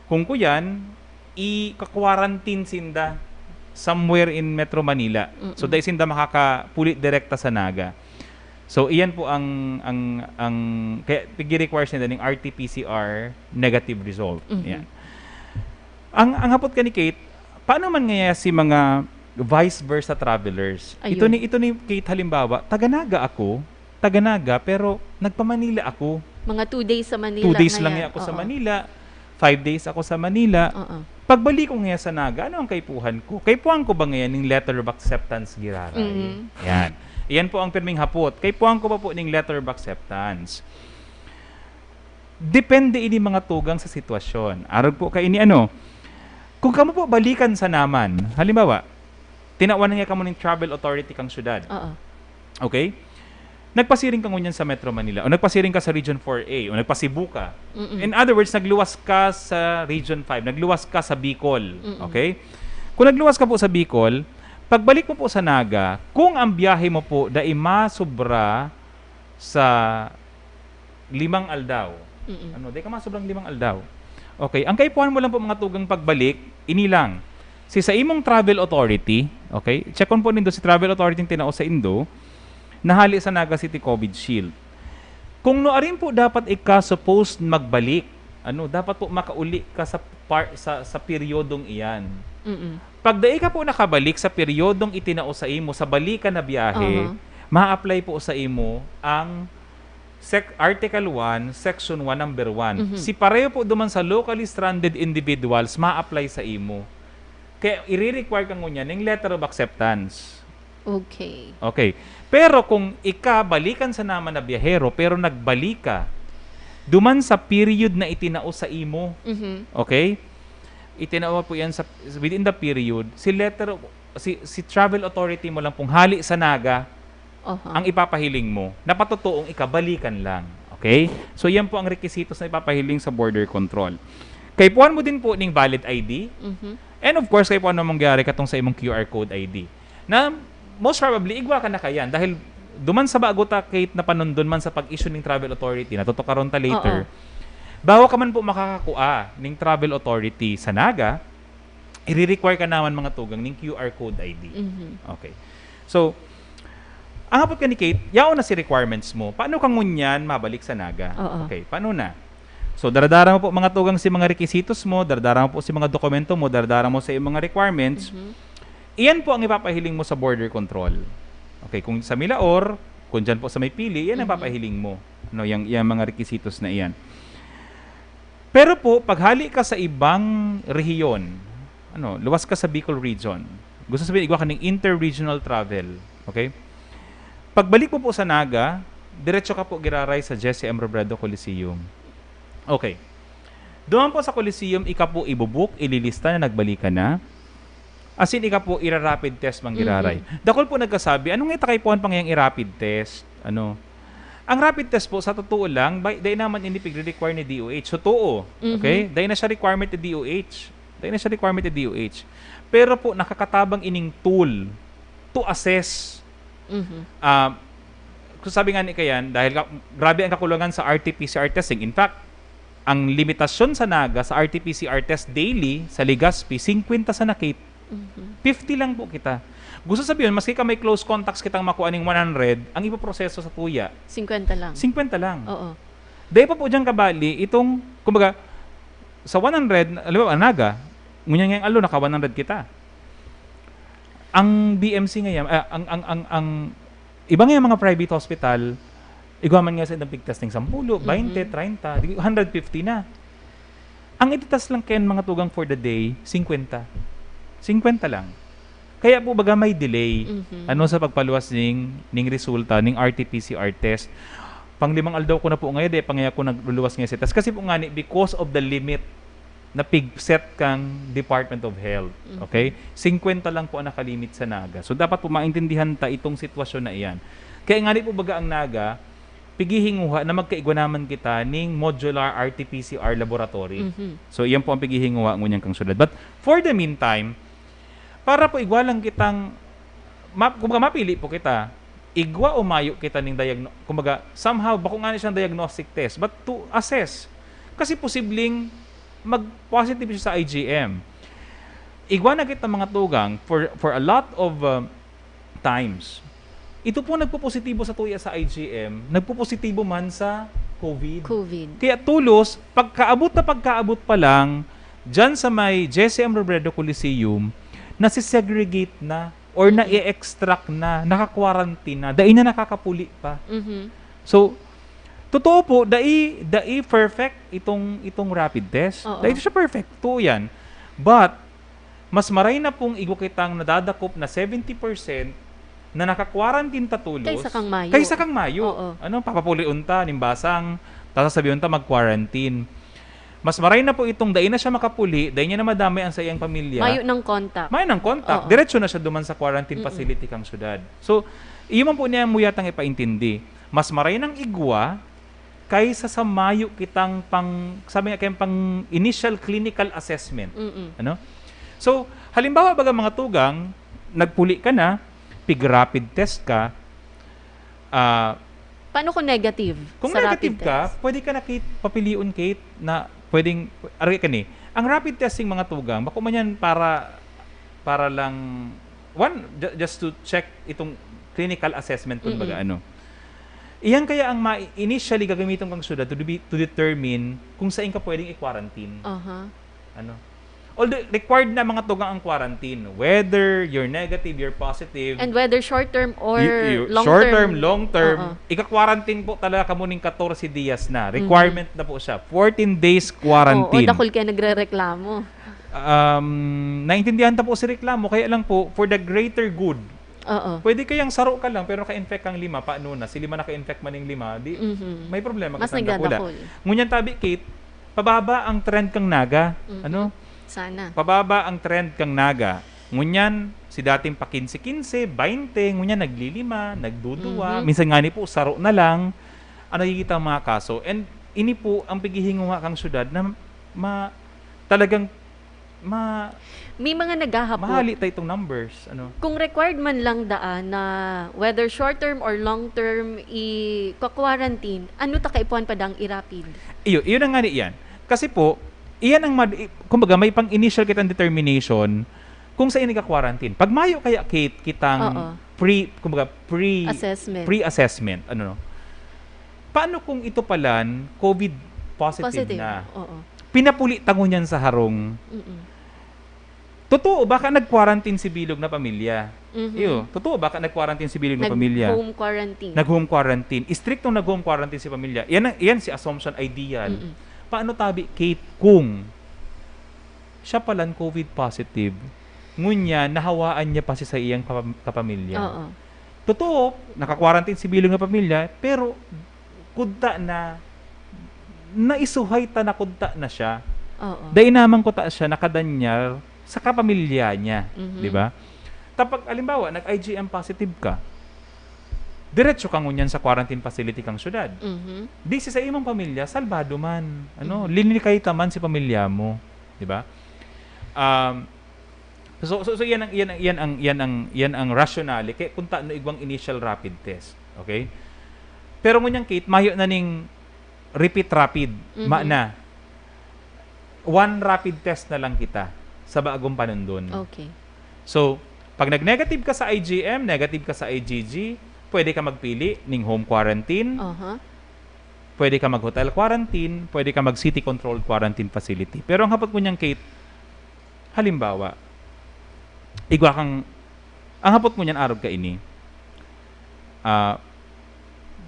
kung kuyan, ika-quarantine sinda somewhere in Metro Manila. Mm-mm. So, dahil sinda makakapulit direkta sa Naga. So, iyan po ang, ang, ang, kaya pigi-require sinda ng R T P C R negative result. Mhm. Yan. Ang, ang hapot ka ni Kate, paano man ngaya si mga vice versa travelers? Ayun. Ito ni, ito ni Kate halimbawa, taga Naga ako, taga Naga, pero nagpa-Manila ako. Mga two days sa Manila Two days ngayon. lang niya ako sa Oo. Manila, five days ako sa Manila. Oo. Pagbalik ko ngayon sa Naga, ano ang kaipuhan ko? Kaipuhan ko ba ngayon yung letter of acceptance giraray? Mhm. Yan. Yan po ang pirming hapot. Kaipuhan ko ba po ning letter of acceptance? Depende ini mga tugang sa sitwasyon. Arog po kaini ano, kung kamo po balikan sa naman, halimbawa, tinawan na niya kamo ning travel authority kang syudad. Oo. Okay? Nagpasiring ka ngunyan sa Metro Manila o nagpasiring ka sa Region four A o nagpa-Cebu ka. Mm-mm. In other words, nagluwas ka sa Region five, nagluwas ka sa Bicol. Mm-mm. Okay? Kung nagluwas ka po sa Bicol, pagbalik mo po sa Naga, kung ang biyahe mo po dai masobra sa limang aldaw, Mm-mm. ano, dai ka masobrang limang aldaw. Okay, ang kaipuhan mo lang po mga tugang pagbalik, ini lang. Si sa imong travel authority, okay, checkon po nindo si travel authority yung tinao sa indo, nahali sa Naga City COVID Shield. Kung nuarin po dapat ika supposed magbalik, ano, dapat po makauli ka sa par, sa, sa peryodong iyan. Mm-mm. Pag dai ka po nakabalik sa peryodong itinao sa imo sa balikan na biyahe, Aha. ma-apply po sa imo ang sec, Article one, Section one, Number one. Mhm. Si pareho po duman sa locally stranded individuals, ma-apply sa imo. Kaya i-require ka ngunyan ng letter of acceptance. Okay. Okay. Pero kung ika, balikan sa naman na biyahero, pero nagbalik ka, duman sa period na itinao sa imo, Mhm. okay? Itinao po yan sa, within the period, si letter, si, si travel authority mo lang pong hali sa Naga, Aha. ang ipapahiling mo, na patotoong ikabalikan lang. Okay? So, yan po ang requisitos na ipapahiling sa border control. Kaipuhan mo din po ning valid I D. Mhm. And of course, kaipuhan mo mangyari katong sa imong Q R code I D. Na most probably, igwa ka na kayan. Dahil duman sa bago ta, Kate, na panundon man sa pag-issue ng travel authority, natutukaron ta later, Oo. bago ka man po makakakua ning travel authority sa Naga, i-require ka naman mga tugang ning Q R code I D. Mhm. Okay. So, ang hapot ka ni Kate, yaon na si requirements mo. Paano ka ngunyan mabalik sa Naga? Oo. Okay, paano na? So, daradara mo po mga tugang si mga requisitos mo, daradara mo po si mga dokumento mo, daradara mo sa iyong mga requirements. Mhm. Iyan po ang ipapahiling mo sa border control. Okay, kung sa Milaor, kung dyan po sa may pili, yan ang Mhm. papahiling mo. Ano, yung, yung mga requisitos na iyan. Pero po, paghali ka sa ibang rehiyon, ano, luwas ka sa Bicol region, gusto sabihin, igwa ka ng interregional travel. Okay? Pagbalik mo po sa Naga, diretso ka po giraray sa Jesse M. Robredo Coliseum. Okay. Doon po sa Coliseum, ika po ibubuk, ililista na nagbalik ka na. As in, ika po, ira-rapid test man giraray. Mhm. Dakol po nagkasabi, anong itakay po ang pangyang i-rapid test? Ano? Ang rapid test po, sa totoo lang, bay, dahil naman ini pigre-require ni D O H. So, totoo. Mhm. Okay? Dahil na siya requirement ni D O H. Dahil na siya requirement ni D O H. Pero po, nakakatabang ining tool to assess. Mhm. Ah, kung sabi nga ni Kayan, dahil ka, grabe ang kakulangan sa R T P C R testing. In fact, ang limitasyon sa Naga sa R T P C R test daily sa Legazpi, singkwenta sa nakit. Mhm. Fifty lang po kita. Gusto sabihin, maski ka may close contacts kitang makuha ning one hundred, ang ipoproseso sa tuya, Singkwenta lang. singkwenta lang. Oo. Dahil pa po dyan kabali, itong, kumbaga, sa one hundred, alam mo, ang Naga, ngunyan ngayong alo, naka one hundred kita. Ang B M C ngayon, ah, ang, ang, ang, ang, iba nga mga private hospital, igwa man nga sa itong pigtesting sampulo, Mhm. baynte, treinta, di, hundred fifty na. Ang ititas lang kayan mga tugang for the day, singkwenta. Singkwenta lang. Kaya po baga may delay Mhm. ano sa pagpaluwas ning, ning resulta ning R T P C R test. Panglimang aldaw ko na po ngayon, eh, pangaya ko nagluluwas ngayon sa test. Kasi po nga ni, because of the limit na pigset kang Department of Health. Mhm. Okay? Singkwenta lang po ang nakalimit sa Naga. So, dapat po maintindihan ta itong sitwasyon na iyan. Kaya nga ni po baga ang Naga, pighihinguha na magkaigwa naman kita ning modular R T P C R laboratory. Mhm. So, iyan po ang pighihinguha ngunyan kang syudad. But for the meantime, Para po igwa lang kitang, ma-, kumbaga, mapili po kita. Igwa o mayo kita ning diagno-, kumbaga, somehow, bako nga ni siyang diagnostic test, but to assess. Kasi posibleng mag-positive siya sa I G M. Igwa na kita, mga tugang, for, for a lot of, uh, times. Ito po nagpopositibo sa tuya sa I G M, nagpopositibo man sa COVID. COVID. Kaya tulos, pagkaabot na pagkaabot pa lang, dyan sa may Jesse M. Robredo Coliseum, nasisegregate na or Mm. na-extract na, naka-quarantine na, dai na nakakapuli pa. Mhm. So, totoo po, dai, dai perfect itong, itong rapid test. Oo. Dai siya perfect. Totoo yan. But, mas maray na pong igwa kitang nadadakop na seventy percent na naka-quarantine ta tulos Kaysa kang mayo. Kaysa kang mayo. Oo. Ano, papapulion ta, nimbasang, tasasabihan ta mag-quarantine. Mas maray na po itong dai na siya makapuli, dai niya na madamay ang sa iyang pamilya. Mayo ng contact. Mayo ng contact. Oo. Diretso na siya duman sa quarantine Mm-mm. facility kang syudad. So, iyo man po niya muyatang ipaintindi. Mas maray ng igwa kaysa sa mayo kitang pang, sabi nga kayang pang initial clinical assessment. Mm-mm. Ano? So, halimbawa, baga, mga tugang, nagpuli ka na, pig-rapid test ka, ah, Paano kung negative kung sa negative rapid ka, test? Pwede ka na, Kate, papilion, Kate, na pwedeng, ari ka ni, ang rapid testing, mga tugang, bako man yan para, para lang, one, ju- just to check itong clinical assessment kung Mm-mm. baga ano. Iyan kaya ang ma- initially gagamiton kang syudad to, be, to determine kung saan ka pwedeng i-quarantine. Aha. Ano? Although required na, mga tugang, ang quarantine, whether you're negative, you're positive, And whether short term or y- y- long short term. term, long term, Oo. ika-quarantine po talaga kamo ning katorse dias na. Mhm. Requirement na po siya. Fourteen days quarantine. Oo, dakul kayo nagre-reklamo. Um, naintindihan ta po si reklamo, kaya lang po, for the greater good, Oo. pwede kayang saro ka lang, pero naka-infect kang lima, paano na? Si lima naka-infect man yung lima, di, Mhm. may problema Mas kitang dakula. nagdadakul. Ngunyan tabi, Kate, pababa ang trend kang Naga. Mhm. Ano? Sana. Pababa ang trend kang Naga. Ngunyan, si dating pa kinse-kinse, baynte, ngunyan naglilima, nagduduwa, Mhm. minsan nga ni po, saro na lang ang nakikita ang mga kaso. And ini po ang paghihinguha kang syudad na ma, talagang ma, May mga naghahapot. Mahali ta itong numbers. Ano? Kung required man lang daan na whether short term or long term i-quarantine, ano ta kaipuhan pa dang i-rapid? Iyo, iyo na nga ni iyan. Kasi po, iyan ang, mad, i- kumbaga, may pang initial kitang determination kung saan ika-quarantine. Pag mayo kaya, Kate, kitang Oo. pre, kumbaga, pre, Assessment. pre-assessment, ano, no? Paano kung ito palan COVID positive, Positive. Na? Oo. Pinapuli ta ngunyan sa harong. Mm-mm. Totoo, baka nag-quarantine si bilog na pamilya. Mhm. Iyo, totoo, baka nag-quarantine si bilog na pamilya. Nag-home quarantine. Nag-home quarantine. Istriktong nag-home quarantine si pamilya. Yan, ang- yan si assumption ideal. Mm-mm. Paano tabi, Kate, kung siya palan COVID positive, ngunyan, nahawaan niya pa si sa iyang kapam- kapamilya? Oo. Totoo, naka-quarantine si bilog na pamilya, pero kudta na, naisuhay ta na kudta na siya. Oo. Dai naman kuta siya nakadanyar sa kapamilya niya, Mhm. di ba? Tapag, alimbawa, nag-I G M positive ka, diretso ka ngunyan sa quarantine facility kang syudad. Mhm. Di si sa imong pamilya, salbado man. Ano, Mhm. Linikay ta man si pamilya mo, di ba? Um, so, so, so yan ang, yan ang, yan ang, yan ang, yan ang rationale kaya kung taano igwang initial rapid test. Okay? Pero ngunyan, Kate, mayo na ning repeat rapid. Mhm. Ma na. One rapid test na lang kita sa bagong panundon. Okay. So, pag nag-negative ka sa I G M, negative ka sa I G G, pwede ka magpili ning home quarantine, Aha. pwede ka mag-hotel quarantine, pwede ka mag-city controlled quarantine facility. Pero ang hapot ko niyan, Kate, halimbawa, igwa kang, ang hapot ko niyan, arog ka ini, ah,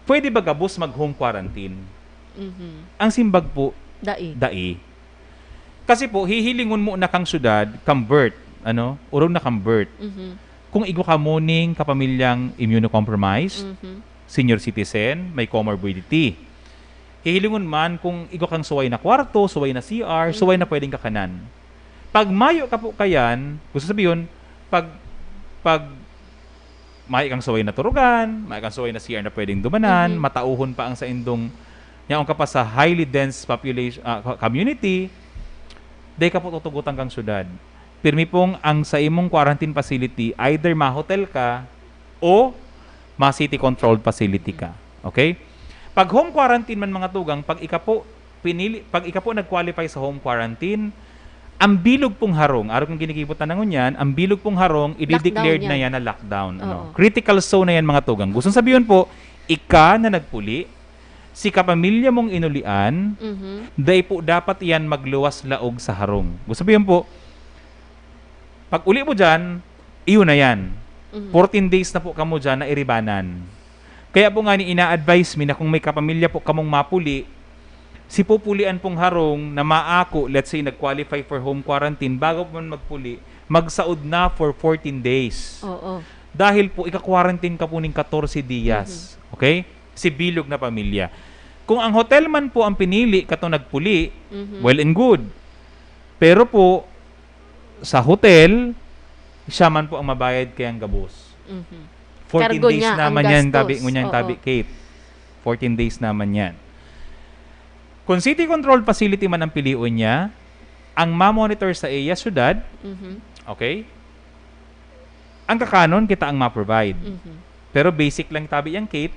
pwede ba gabos mag-home quarantine? Mhm. Ang simbag po, Dai. dai. Kasi po, hihilingon mo na kang syudad, kang BERT, ano, orog na kang BERT. Mhm. Kung igwa ka mo ning kapamilyang immunocompromised, Mhm. senior citizen, may comorbidity. Hihilingon man kung igwa kang suway na kwarto, suway na C R, Mm. suway na pwedeng kakanan. Pag mayo ka po kayan, gusto sabihin, pag, pag mayo kang suway na turugan, mayo kang suway na C R na pwedeng dumanan, Mhm. matauhon pa ang saindong, yaon ka pa sa highly dense population, ah, co-, community, dai ka po tutugutan kang syudad. pirmi pong ang sa imong quarantine facility, either ma-hotel ka o ma-city controlled facility ka. Okay? Pag home quarantine man, mga tugang, pag ika po pinili, pag ika po nag-qualify sa home quarantine, ang bilog pong harong, arog ng ginigibo ta na ngunyan, ang bilog pong harong, i-declared Lockdown na yan. yan na lockdown. Ano? Oo. Critical zone na yan, mga tugang. Gusto sabihin po, ika na nagpuli, si kapamilya mong inulian, Mhm. dai po dapat yan magluwas laog sa harong. Gusto sabihin po, pag uli mo dyan, iyon na yan. Mhm. Fourteen days na po kamo dyan na iribanan. Kaya po nga ni ina-advise mi na kung may kapamilya po kamong mapuli, si pupulian pong harong na maako, let's say, nag-qualify for home quarantine, bago po man magpuli, magsaod na for fourteen days. Oo. Dahil po, ika-quarantine ka po ning katorse dias. Okay? Si bilog na pamilya. Kung ang hotel man po ang pinili, kato nagpuli, Mhm. well and good. Pero po, sa hotel, siya man po ang mabayad kayang gabos. Mhm. Fourteen Kargo days niya ang naman yan, gastos. tabi, ngunyan, Oo. tabi, Kate. Fourteen days naman yan. Kung city controlled facility man ang pilion niya, ang mamonitor sa iya syudad, Mhm. okay? Ang kakanon kita ang ma-provide. Mhm. Pero basic lang tabi yan, Kate.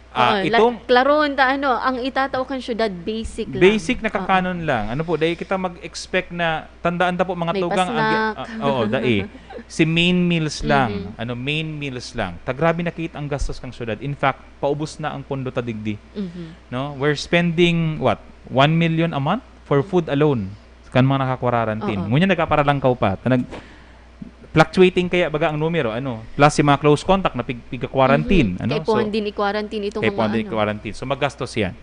Ah, Oo, la- itong klarohon ta, ano, ang itatao kan syudad, basic lang. basic na Oo. kakanon lang. Ano po, dahil kita mag-expect na, tandaan ta po, mga May tugang, ang gi- pasnak. ah, oo, dai. Si main meals lang. Mhm. Ano, main meals lang. Ta grabe na, Kate, ang gastos kang syudad. In fact, paubos na ang pondo ta digdi. Mhm. No? We're spending, what? One million a month for food alone. Kan mga naka-quarantine. Oo. Ngunyan, nagkaparalangkaw pa. Ta nag-, fluctuating kaya baga ang numero, ano? Plus si mga close contact na pig-, piga-quarantine. Mhm. Ano? Kaipuhan So, din i-quarantine itong kaipuhan mga din ano. i-quarantine. So, magastos yan.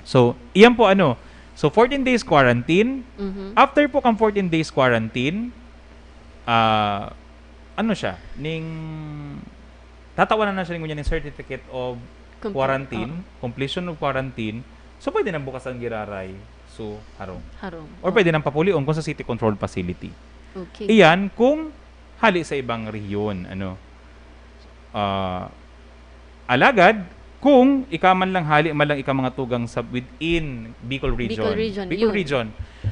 So, iyan po, ano? So, fourteen days quarantine. Mhm. After po kang fourteen days quarantine, ah, ano siya? Ning, tatawanan na siya ning, ngunyan, ning certificate of Complete, quarantine, oo. completion of quarantine. So, pwede nang bukas ang giraray. So, harong. Harong. Or Oo. pwede nang papulion kung sa city controlled facility. Okay. Iyan kung hali sa ibang rehiyon, ano. Ah, alagad, kung ika man lang hali, man lang ika, mga tugang, sa within Bicol region. Bicol region, Bicol yun. region.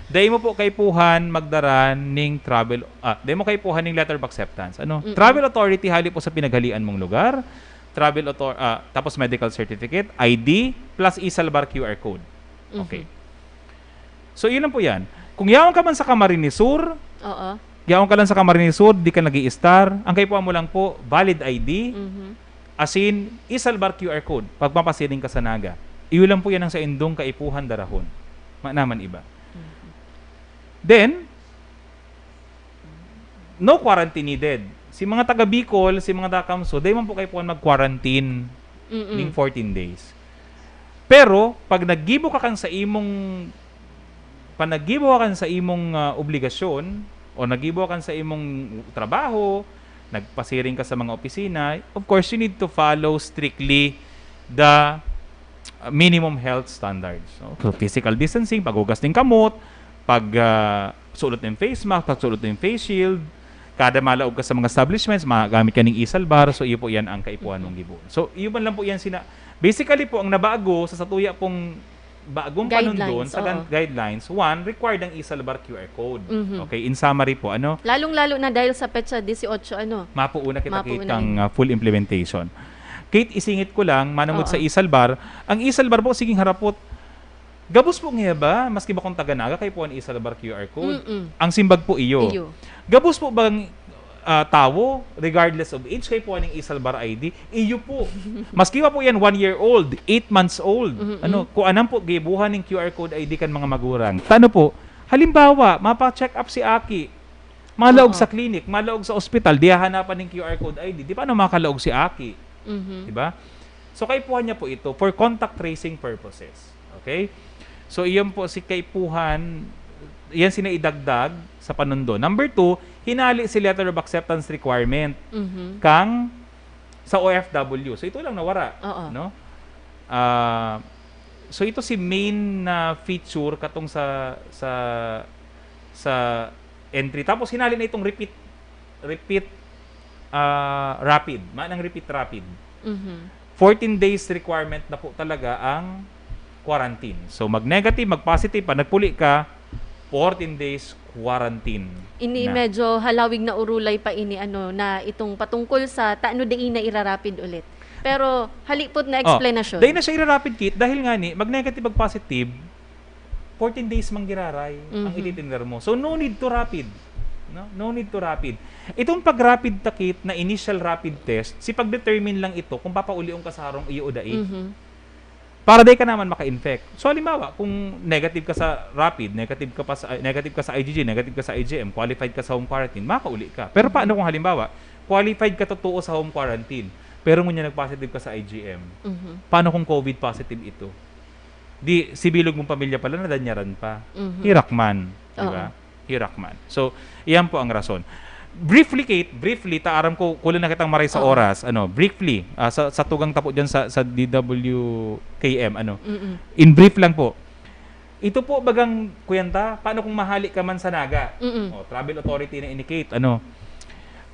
Dai mo po kaipuhan magdara ning travel, ah, dai mo kaipuhan ning letter of acceptance. Ano? Mm-mm. Travel authority hali po sa pinaghalian mong lugar, travel author-, ah, tapos medical certificate, I D, plus e-Salbar Q R code. Okay. Mhm. So, yun lang po yan. Kung yaon ka man sa Camarines Sur, Oo. yaon ka lang sa Camarines Sur, di ka nag-i-star, ang kaipuhan mo lang po, valid I D, Mhm. asin, e-Salbar Q R code, pag mapasiring ka sa Naga. Iyo lang po yan ang saindong kaipuhan darahon. Mayo naman iba. Mhm. Then, no quarantine needed. Si mga taga Bicol, si mga taga Camso, dai man po kaipuhan mag-quarantine Mm-mm. ning fourteen days. Pero, pag naggibo ka kan sa imong, pag naggibo ka kan sa imong, ah, obligasyon, o naggibo ka kan sa imong trabaho, nagpasiring ka sa mga opisina, of course, you need to follow strictly the, uh, minimum health standards, no? So, physical distancing, paghugas ning kamot, pag, ah, sulot ning face mask, pagsulot ning face shield, kada malaog ka sa mga establishments, magamit ka ning e-Salbar, so iyo po yan ang kaipuhan mong gibo. So, iyo man lang po yan sina-, basically po, ang nabago sa satuya pong bagong panundon, Guidelines, sa gan-, oo. guidelines, one, required ang e-Salbar Q R code. Mhm. Okay, in summary po, ano? Lalong-lalo na dahil sa petsa dieciocho, ano? Mapuuna kita Mapuuna kitang, rin. ah, full implementation. Kate, isingit ko lang, manungod Oo. sa e-Salbar, ang e-Salbar po, siging harapot, gabos po niya ba? Maski ba kung taga Naga, kaipuhan e-Salbar Q R code? Mm-mm. Ang simbag po iyo. Iyo. Gabos po bang, ah, tawo, regardless of age, kaipuhan ning e-Salbar I D? Iyo po. Maski pa po yan, one year old, eight months old. Mm-mm. Ano, kung anam po, gibuhan ning Q R code I D kan mga magurang. Tano po, halimbawa, mapa-check up si Aki. Malaog Oo. sa clinic, malaog sa ospital, di hahanapan ning Q R code I D. Di paano makalaog si Aki? Mhm. Di ba? So, kaipuhan niya po ito for contact tracing purposes. Okay? So, iyon po si kaipuhan, yan sina idagdag sa panundon. Number two, hinali si letter of acceptance requirement Mhm. kang sa O F W. So, ito lang nawara. Oo. No? Ah, so, ito si main na feature katong sa, sa, sa entry. Tapos, hinali na itong repeat, repeat, ah, rapid. Manang repeat rapid. Mhm. Fourteen days requirement na po talaga ang quarantine. So, mag-negative, mag-positive pa, nagpuli ka, fourteen days quarantine Ini na. Medyo halawig na urulay pa ini, ano, na itong patungkol sa tano dai na irarapid ulit. Pero halipot na Oh, explanation. Dahil na siya irarapid kit, dahil nga ni, mag-negative, mag-positive, fourteen days mang giraray ang Mhm. ititindar mo. So, no need to rapid. No? No need to rapid. Itong pag-rapid takit na initial rapid test, si pag-determine lang ito kung papaulion ka sa harong iyo o dai. Mhm. Para dai ka naman maka-infect. So, halimbawa, kung negative ka sa rapid, negative ka pa sa, negative ka sa I G G, negative ka sa I G M, qualified ka sa home quarantine, makauli ka. Pero paano kung halimbawa, qualified ka totoo sa home quarantine, pero ngunyan nag-positive ka sa I G M? Mhm. Paano kung COVID positive ito? Di, si bilog mong pamilya pala, nadanyaran pa. Mhm. Hirakman. Di ba? Oo. Hirakman. So, iyan po ang rason. Briefly, Kate, briefly, ta aram ko, kulang na kitang maray sa Oo. oras. Ano, briefly, ah, sa, sa tugang tapo dyan sa, sa D W K M, ano, Mm-mm. in brief lang po. Ito po bagang, kuyanta, paano kung mahali ka man sa Naga? Mm-mm. O, travel authority na ini, Kate, ano.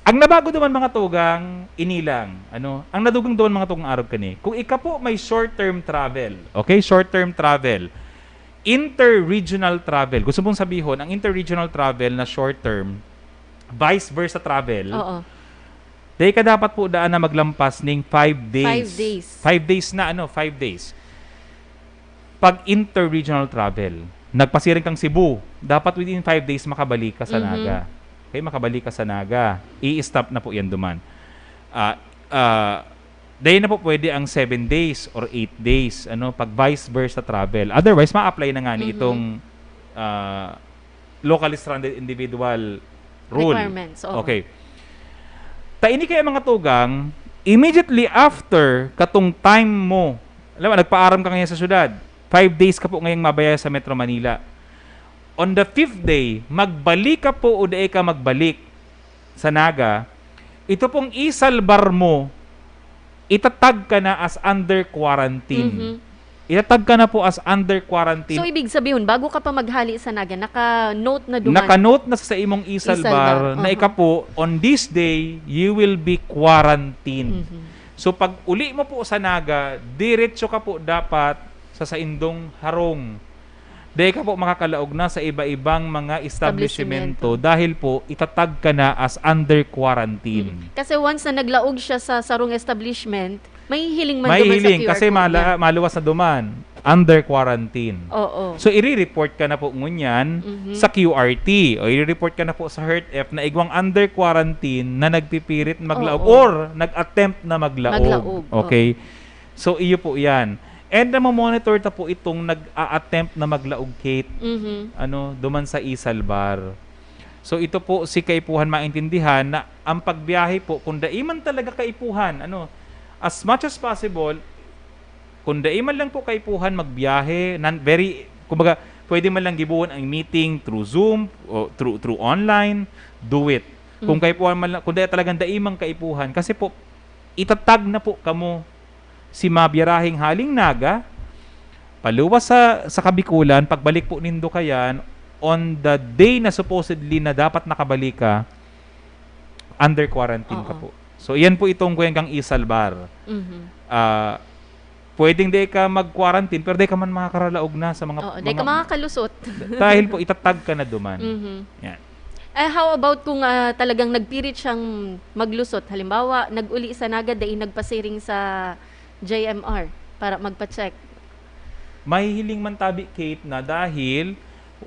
Ang nabago duman, mga tugang, ini lang, ano, ang nadugang duman, mga tugang, arog kani. Kung ika po may short-term travel, okay, short-term travel, inter-regional travel, gusto mong sabihon, ang inter-regional travel na short-term, vice versa travel, Oo. dai ka dapat po daan na maglampas ning five days. Five days. Five days na, ano, five days. Pag inter-regional travel, nagpasiring kang Cebu, dapat within five days makabalik ka sa Mhm. Naga. Okay, makabalik ka sa Naga. I-stop na po yan duman. Ah, ah, dahil na po pwede ang seven days or eight days, ano, pag vice versa travel. Otherwise, ma-apply na nga ni Mhm. itong ah, locally stranded individual rule. Requirements, oo. Okay. Ta ini kaya, mga tugang, immediately after katong time mo, alam mo, nagpaaram ka ngayon sa syudad, five days ka po ngayong mabaya sa Metro Manila. On the fifth day, magbalik ka po o dai ka magbalik sa Naga, ito pong e-Salbar mo, itatag ka na as under quarantine. Mhm. Itatag ka na po as under quarantine. So, ibig sabihin, bago ka pa maghali sa Naga, naka-note na duman. Naka-note na sa imong e-Salbar E-Salbar, na aha. ika po, on this day, you will be quarantined. Mhm. So, pag uli mo po sa Naga, diretso ka po dapat sa saindong harong. Dai ka po makakalaog na sa iba-ibang mga establishmento Establishmento. Dahil po, itatag ka na as under quarantine. Mm. Kasi once na naglaog siya sa sarong establishment, mahihiling man May duman sa hiling Q R kasi code mala- niya. maluwas na duman. Under quarantine. Oo. So, i-report ka na po ngunyan Mhm. sa Q R T o i-report ka na po sa HERTF na igwang under quarantine na nagpipirit maglaog Oo. or nag-attempt na maglaog. Maglaog, oo. Okay? So, iyo po yan. And namomonitor ta po itong nag-a-attempt na maglaog, Kate. Mhm. Ano, duman sa e-Salbar. So, ito po si kaipuhan maintindihan na ang pagbiyahe po, kung dai man talaga kaipuhan, ano, as much as possible, kung dai man lang po kaipuhan magbiyahe, nan, very, kumbaga, pwede man lang gibohon ang meeting through Zoom o through, through online, do it. Kung Mm. kaipuhan man lang, kung dai talagang dai man kaipuhan, kasi po, itatag na po kamo si mabiyaraheng haling Naga, paluwas sa, sa Kabikulan, pagbalik po nindo kayan, on the day na supposedly na dapat nakabalik ka, under quarantine ka Oo. po. So, iyan po itong kuwang kang e-Salbar. Mhm. Ah, pwedeng di ka mag-quarantine, pero di ka man makakaralaog na sa mga, Oo, di ka mga makakalusot. dahil po, itatag ka na duman. Mhm. Yan. Eh, how about kung, ah, talagang nagpirit siyang maglusot? Halimbawa, nag-uli sa Naga, dai nagpasiring sa J M R para magpa-check. Mahihiling man tabi, Kate, na dahil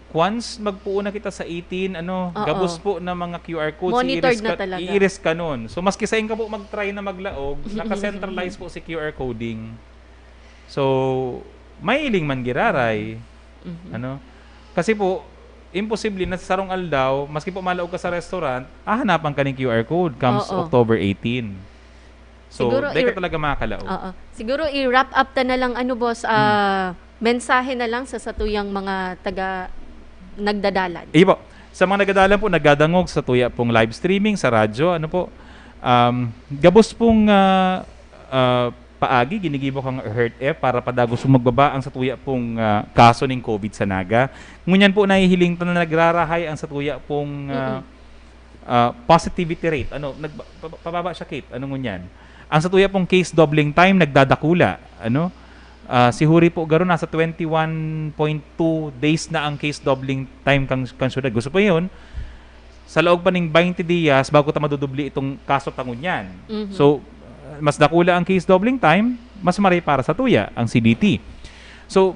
once magpuo na kita sa eighteen, ano, Oo. gabos po na mga Q R codes, Monitored i-erase na ka, talaga. i-erase ka nun. So, maski sain ka po mag-try na maglaog, naka-centralize po si Q R coding. So, mahiling man giraray. Mhm. Ano? Kasi po, imposible na sa sarong aldaw, maski po malaog ka sa restaurant, hahanapan ka ning Q R code comes Oo. October eighteen. So, Siguro di ka i- talaga makakalaog. Oo. Siguro i-wrap up ta na lang, ano, boss, ah, mensahe na lang sa satuyang mga taga nagdadalan. Iyo po. Sa mga nagdadalan po, nagdadangog sa tuya pong live streaming, sa radyo, ano po, um, gabos pong, ah, ah, paagi, ginigibo kang HERTF para padagos magbaba ang satuya pong, ah, kaso ning COVID sa Naga. Ngunyan po, nahihiling ta na nagrarahay ang satuya pong, ah, Mm-mm. ah, positivity rate. Ano, nagba-, pa-, pababa siya, Kate. Ano ngunyan? Ang satuya pong case doubling time, nagdadakula. Ano? Ah, si Huri po garo nasa twenty-one point two days na ang case doubling time kang, kang syudad. Gusto po yun, sa laog pa ning twenty dias bago ta madudubli itong kaso ta ngunyan. Mhm. So, mas dakula ang case doubling time, mas maray para sa tuya, ang C D T. So,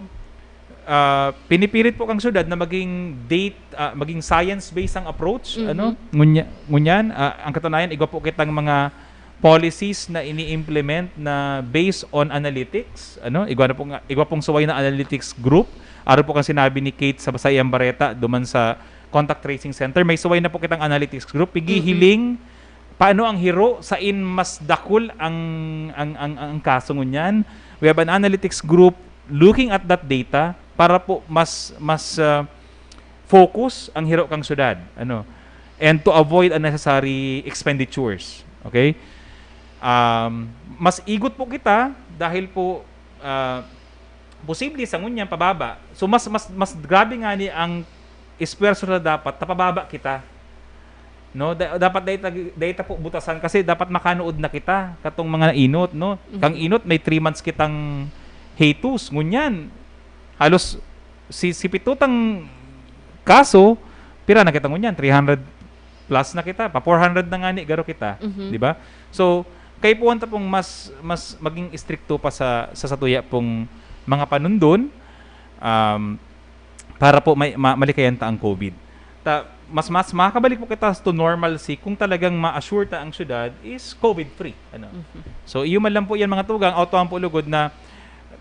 ah, pinipilit po kang syudad na maging date, ah, maging science-based ang approach, Mhm. ano? Ngunya-, ngunyan, ah, ang katunayan, igwa po kitang mga policies na ini-implement na based on analytics, ano? Igwa na po nga, igwa pong suway na analytics group. Aro po kang sinabi ni Kate sa, sa iyang bareta, duman sa contact tracing center. May suway na po kitang analytics group. Pigihiling, paano ang hiro, sain mas dakul ang, ang, ang, ang kaso ngunyan? We have an analytics group looking at that data para po mas, mas, ah, focus ang hiro kang syudad, ano, and to avoid unnecessary expenditures. Okay? Um, mas igot po kita dahil po, ah, posible sa ngunyan pababa. So, mas, mas, mas grabe nga ni ang esfuerzo na dapat tapababa kita. No? Da-, dapat data, data po butasan kasi dapat makanuod na kita katong mga inot, no? Mhm. Kang inot, may three months kitang hiatus. Ngunyan, halos si, si pitutang kaso, pira na kita ngunyan? Three hundred plus na kita. Pa four hundred na nga ni, garo kita. Mhm. Di ba? So, kaipuhan ta pong mas, mas maging istrikto pa sa, sa satuya pong mga panundon, um, para po may, ma-, malikayan ta ang COVID. Ta, mas, mas makakabalik po kita to normalcy kung talagang ma-assure ta ang syudad is COVID-free. Ano? Mhm. So, iyo man lang po yan, mga tugang, autuhan po lugod na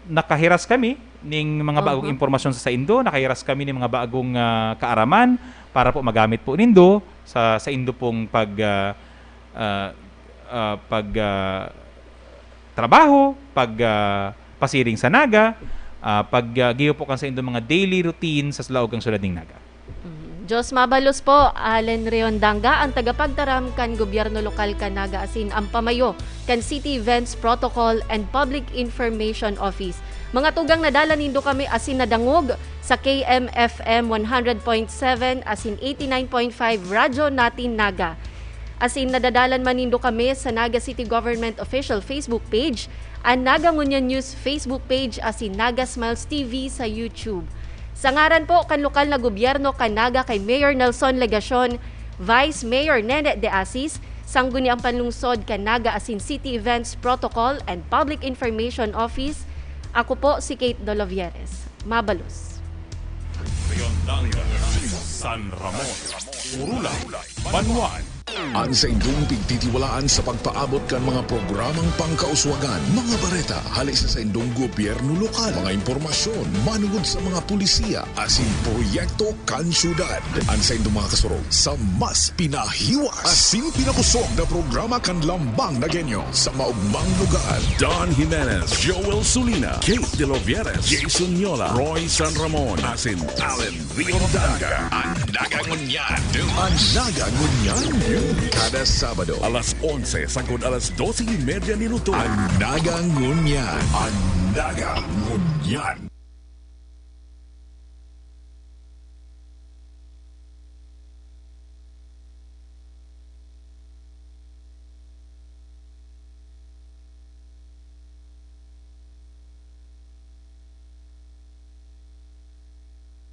nakahiras kami ning mga bagong Oho. impormasyon sa saindo, nakahiras kami ning mga bagong, ah, kaaraman para po magamit po nindo sa, saindo pong pag, ah, ah, ah, pag, ah, trabaho, pag, ah, pasiring sa Naga, ah, pag, ah, giyo po kan saindong mga daily routine sa laog kan syudad ning Naga. Mm. Diyos mabalos po, Allen Riondanga, ang tagapagtaram kan gobyerno lokal kan Naga asin ang pamayo kan City Events Protocol and Public Information Office. Mga tugang, nadala nindo kami asin nadangog sa K M F M one hundred point seven asin eighty-nine point five Radyo Natin Naga. Asin nadadalan man nindo kami sa Naga City Government Official Facebook Page, an Naga Ngunyan News Facebook Page asin Naga Smiles T V sa YouTube. Sa ngaran po kan lokal na gobyerno kan Naga kay Mayor Nelson Legacion, Vice Mayor Nene De Asis, Sangguniang Panlungsod kan Naga asin City Events Protocol and Public Information Office, ako po si Kate Dolovieres. Mabalos. Riondanga, San Ramon, Urula, Banwaan. An saindong pigtitiwalaan sa pagpaabot kan mga programang pangkauswagan, mga bareta hali sa saindong gobyerno lokal, mga impormasyon manungod sa mga pulisiya asin proyekto kan syudad. An saindong mga kasurog sa mas pinahiwas asin pinakosog na programa kan Lambang Nagueño sa maogmang lugar. Don Jimenez, Joel Sulina, Kate De Lovieres, Jason Yola, Roy San Ramon, asin Allen Riondanga. An Naga Ngunyan. An Naga Ngunyan. Kada Sabado. Alas onse sagkod alas dose y media nin utog. An Naga Ngunyan. An Naga Ngunyan.